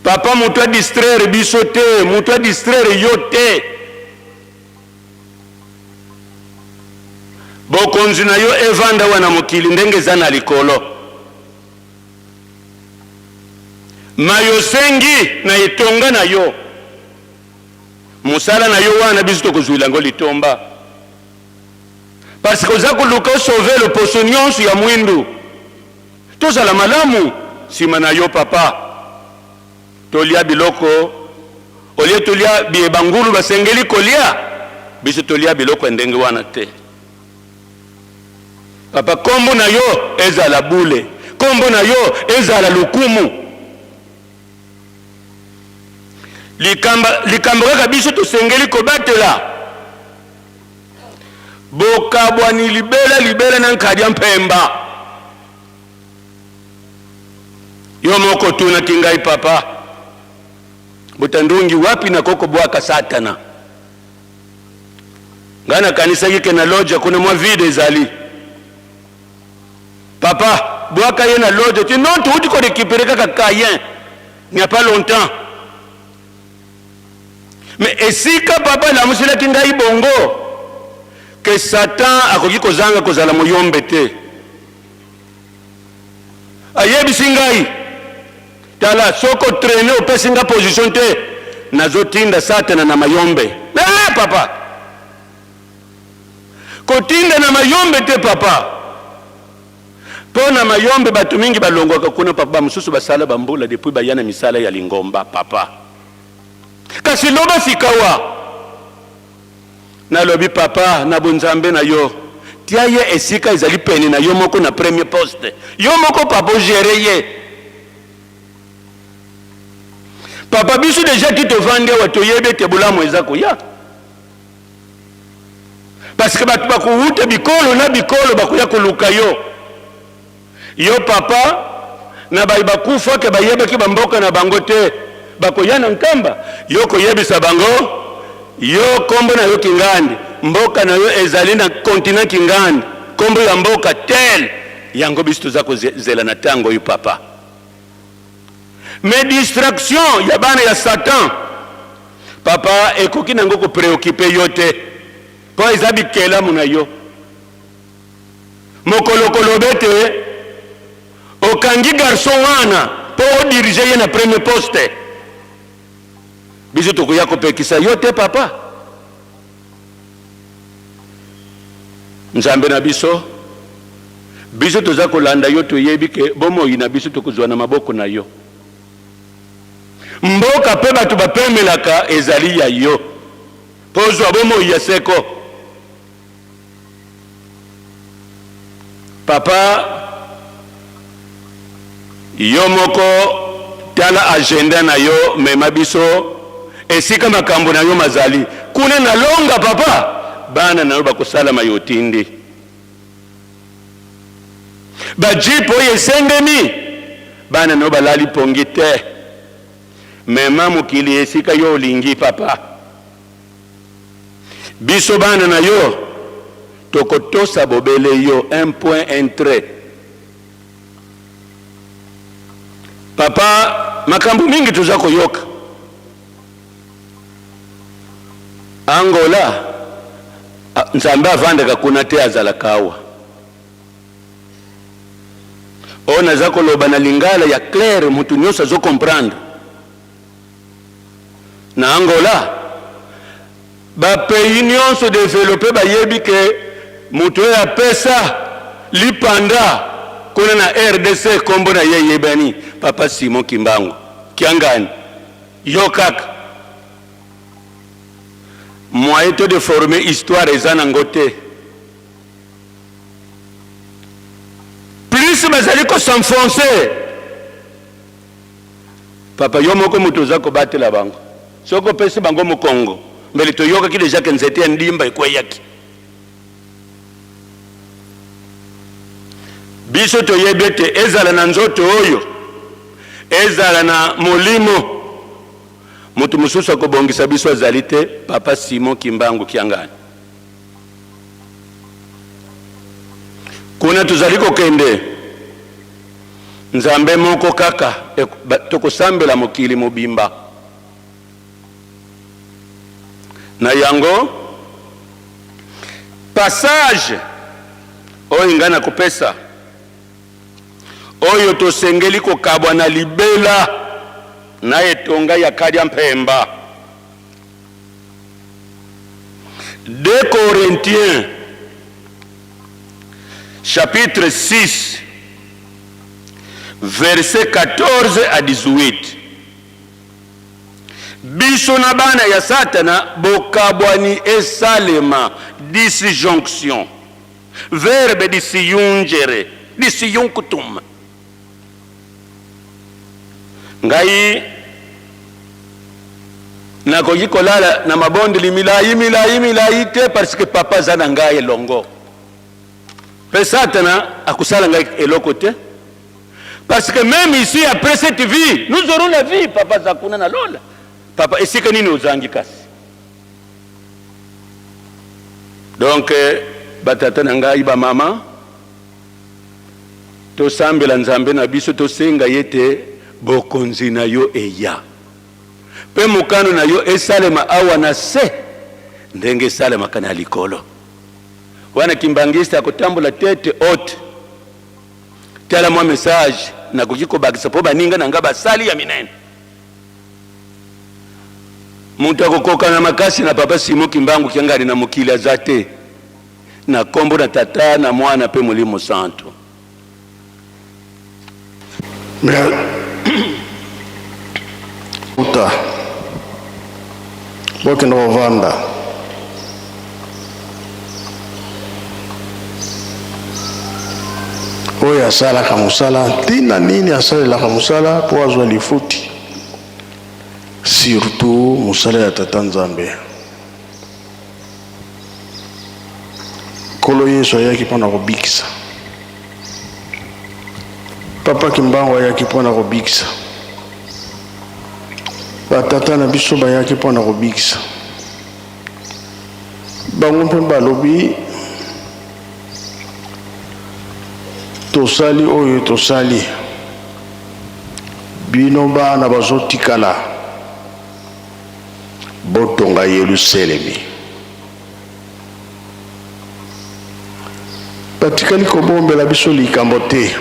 Papa mutu a distraire biso te, mutu a distraire yo te. Bokonzi na yo evanda awa na mokili ndenge eza na likolo. Maye osengi na etonga na yo, mosala na yo wana biso tokozuila yango litomba. Parce que oza koluka o sauver loposo nyonso ya mwindu. Tozala malamu sima na yo papa. Tolia biloko Au lieu tolia biye bangulu basengeli kolia, biso tolia biloko ya ndenge wana te. Papa, kombo na yo ezala bule, kombo na yo ezala lokumu. Likamba, likambo kaka biso tosengeli kobatela bokabwani libela libela na nkadia mpemba. Yo moko otunaki ngai papa Botandungi, wapi nakoki kobwaka Satana? Ngai nakanisaki ke na lodja kuna mwa vide ezali. Papa, bwaka ye na lodja ti non, touti ko récupérer kaka Caïn il n'y a pas longtemps. Mais esika papa alamuselaki ngai bongo ke Satan akoki kozanga kozala moyombe te. Ayebisi ngai, tala soki o trainer opesi nga position te, nazotinda Satana na mayombe. Eh papa! Kotinda na mayombe te papa. Mpo na mayombe bato mingi balongwaka kuna papa, bamosusu basala bambula depuis baya na misala ya lingomba papa. Kasi loba sikawa. Nalobi papa na bonzambe na yo tia ye esika ezali pene na yo moko na premier poste yo moko papa ogere ye papa biso deja ti tovandi awa toyebi ete bolamu eza koya parce que bato bakowuta bikolo na bikolo bakoya koluka yo Yo papa na baye bakufa ke bayebaki ba mboka na bango te bakoya na Nkamba yo koyebisa bango yo kombo na yo Kingandi mboka na yo ezali na continent Kingandi kombo ya mboka tel yango biso toza kozela na tango oyo papa mais distraction ya bana ya Satan papa ekoki nango ko preoccuper yo te po eza bikelamu na yo. Mokolo okoloba ete okangi garçon wana po o diriger ye na premier poste, biso tokoya kopekisa yo te papa. Nzambe na biso, biso toza kolanda yo, toyebi ke bomoi na biso tokozwa na maboko na yo. Mboka pe bato bapemelaka ezali ya yo, po ozwa bomoi ya seko. Papa yo moko tala agenda na yo mema biso esika makambo na yo mazali kuna na longa papa bana na yo bakosala maye otindi ba jeep oyo esengemi bana na yo balali pongi te mema mokili esika yo olingi papa. Biso bana na yo tokotosa bobele yo un point un trait. Papa makambo mingi toza koyoka Angola Nzambe avandaka kuna te azalaka awa. Oyo naza koloba na lingala ya claire mutu nionso azo comprendre. Na Angola ba pays nionso developpe bayebi ke mutu oyo apesa lipanda kuna na rdc kombo na ye eyebani papa Simon Kimbangu Kiangani yo kaka moyen to deformer histoire eza nango te plus bazali ko s'enfoncer Papa yo moko mutu oza kobatela bango soki opesi bango mokongo mbele toyokaki dejà ke nzete ya ndimba ekweyaki. Biso toyebi ete ezala na nzoto oyo ezala na molimo mutu mosusu akobongisa biso azali te papa Simon Kimbangu Kiangani. Kuna tozali kokende Nzambe moko kaka tokosambela mokili mobimba. Na yango passage oyo ngai nakopesa oyo tosengeli kokabwana libela na etonga ya Kadia Mpemba. 2 Corinthiens chapitre 6 verset 14 à 18. Biso na bana ya Satana bokabwani esalema, disjonction, verbe disjungere, disjunctum. Ngai nakoki kolala na mabondeli milayi milayi milayi te parce que papa aza na ngai elongo mpe Satana akosala ngai eloko te. Parce que meme ici après cette vie, nous aurons la vie. Papa aza kuna na lola. Papa esika nini ozangi kasi? Donc batata na ngai ba mama tosambela Nzambe na biso tosenga ye te bokonzi na yo eya mpe mokano na yo esalema awa na se ndenge esalemaka na likolo. Wana kimbangiste akotambola tete haute. Tala mwa message nakoki kobakisa mpo baninga na nga basali ya minene. Moto akokokana makasi na Papa Simon Kimbangu Kiangani na mokili aza te. Na kombo na Tata na Mwana mpe Molimo Santu. Uta bokende kovanda. Oyo asalaka mosala, ntina nini asalelaka mosala? Mpo azwa lifuti, surtout mosala ya Tata Nzambe. Nkolo Yesu ayaki mpo na kobikisa. Papa Kimbangu ayaki mpo na kobikisa. Batata na biso bayaki mpo na kobikisa. Bango mpe balobi tosali oyo tosali, bino bana bazotikala botonga Yelusalemi. Batikali kobombela biso likambo te.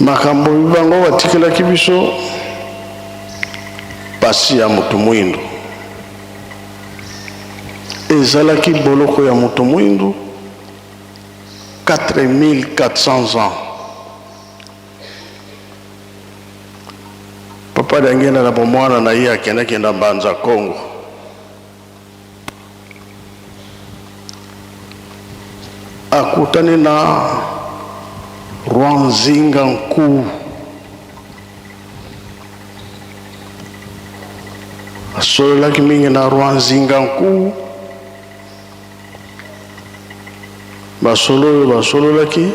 Makambo bango batikelaki biso pasi ya moto mwindo ezalaki boloko ya moto mwindo 4400 ans. Papa Diangienda na bomwana na ye akendaki na Mbanza Kongo. Akutani na Roi Nzinga Nkuwu. Asololaki mingi na Roi Nzinga Nkuwu. Masolo oyo basololaki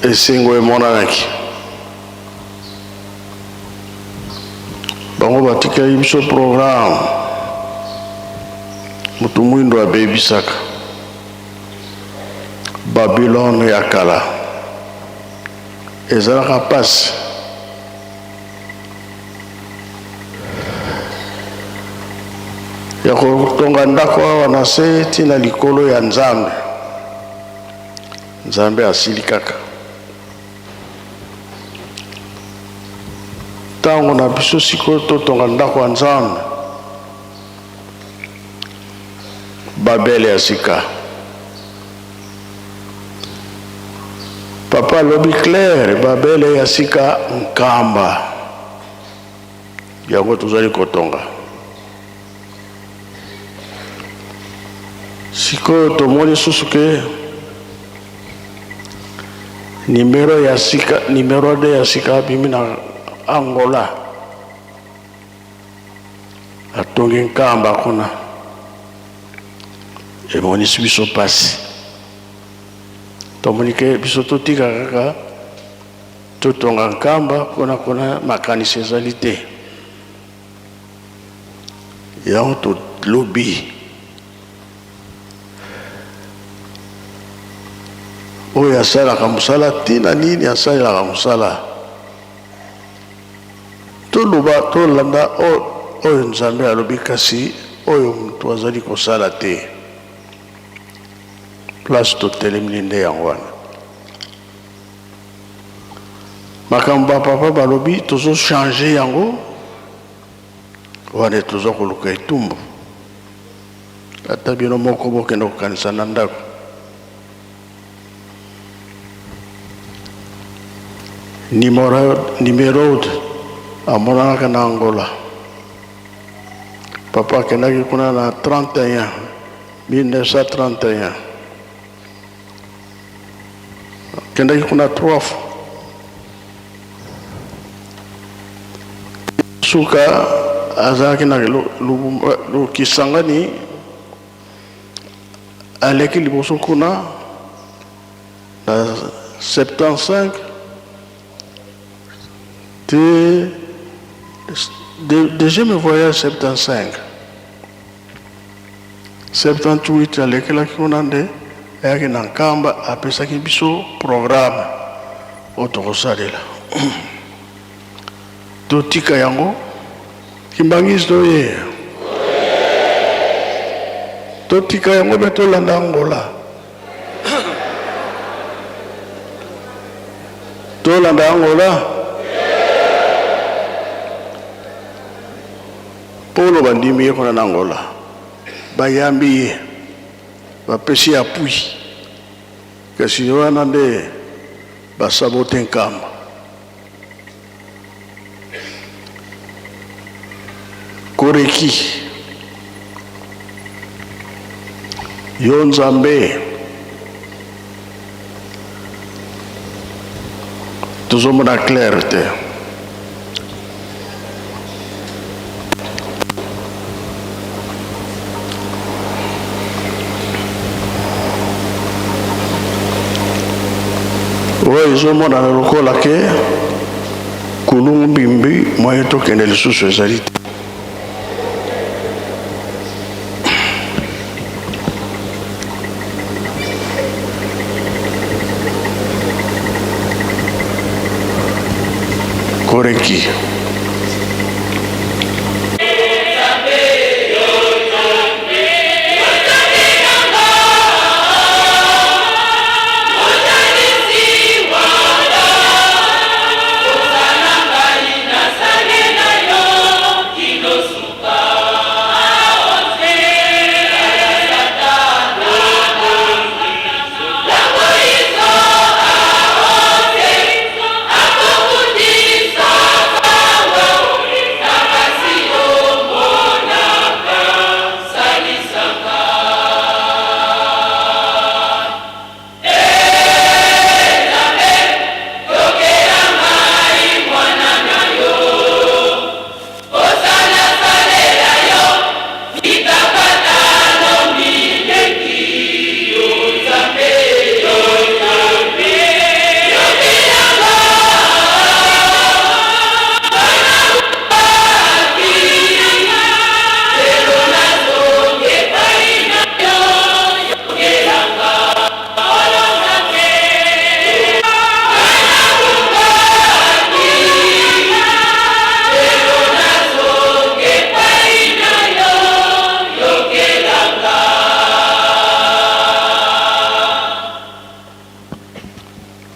Esengo emonanaki. Bango batikaki biso programme. Moto mwindo abebisaka. Babylone ya kala ezalaka mpasi. Ya kotonga ndako awa na se ti na likolo ya Nzambe. Nzambe asili kaka. Ntango na biso sikoyo totonga ndako ya Nzambe. Babele ya sika. Papa alobi clair, Babele ya sika Nkamba. Yango tozali kotonga. Sikoyo tomoni susu ke numero ya sika, numero 2 ya sika abimi na Angola. Atongi Nkamba kuna. Emonisi biso pasi. Tomoni ke biso totika kaka totonga Nkamba kuna kuna makanisi ezali te. Yango tolobi oyo asalaka mosala ntina nini asalelaka mosala toloba tolanda oyo Nzambe alobi kasi oyo moto azali kosala te place totelemi nde yango wana makambo ba papa balobi tozo changer yango wana toza koluka etumbu ata bino moko bokende kokanisa na ndako. Nimerode amonanaka na Angola. Papa akendaki kuna na 31, 1931. Akendaki kuna trois fois. Suka azalaki na Kisangani, aleki liboso kuna na 75 te deuxième voyage 75 78 alekelaki kuna nde ayaki na Nkamba, apesaki biso programme oyo tokosalela. Totika yango Kimbanguiste oye, totika yango mpe tolanda Angola, tolanda Angola. Polo bandimi ye kuna na Angola, bayambi ye, bapesi ye appui, kasi wana nde basabote Nkamba. Koreki yo Nzambe, tozomona clair te. Oyo ezomonana lokola ke kulungu mbimbi, moyen tokende lisusu ezali te. Koreki.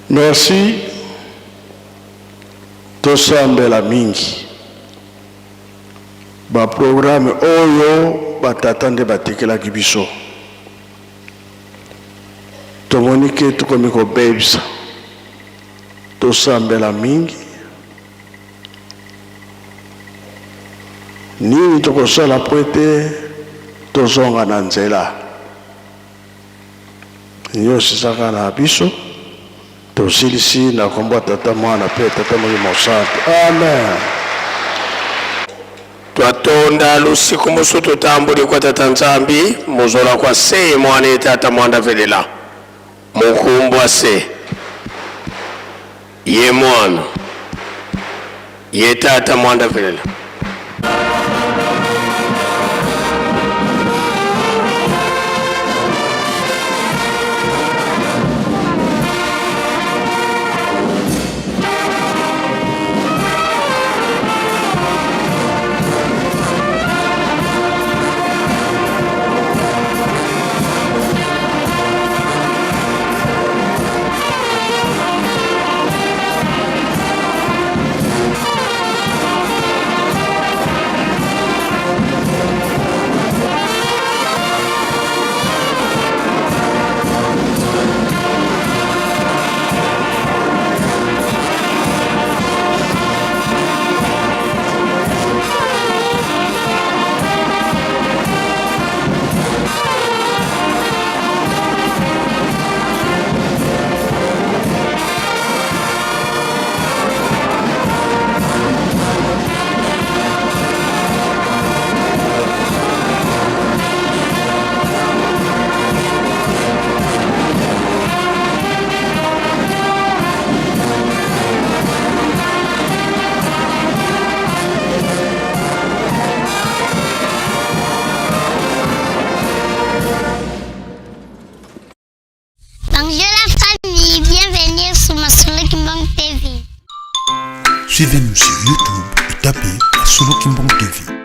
Merci. Tosambela mingi. Ba programme oyo batata nde batikelaki biso, tomoni ke tokomi kobebisa. Tosambela mingi. Nini tokosala po ete tozonga na nzela? Nyonso ezaka na biso. Tosilisi na kombo ya Tata, Mwana mpe Tata Molimo Mosantu. Amen. Twatonda lusiku musu tutambuli kwa Tata Nzambi muzola kwa se mwana ye Tata mwanda velela mukumbwa se ye mwana ye Tata mwanda velela. Suivez-nous sur YouTube et tapez Masolo Kimbangu TV.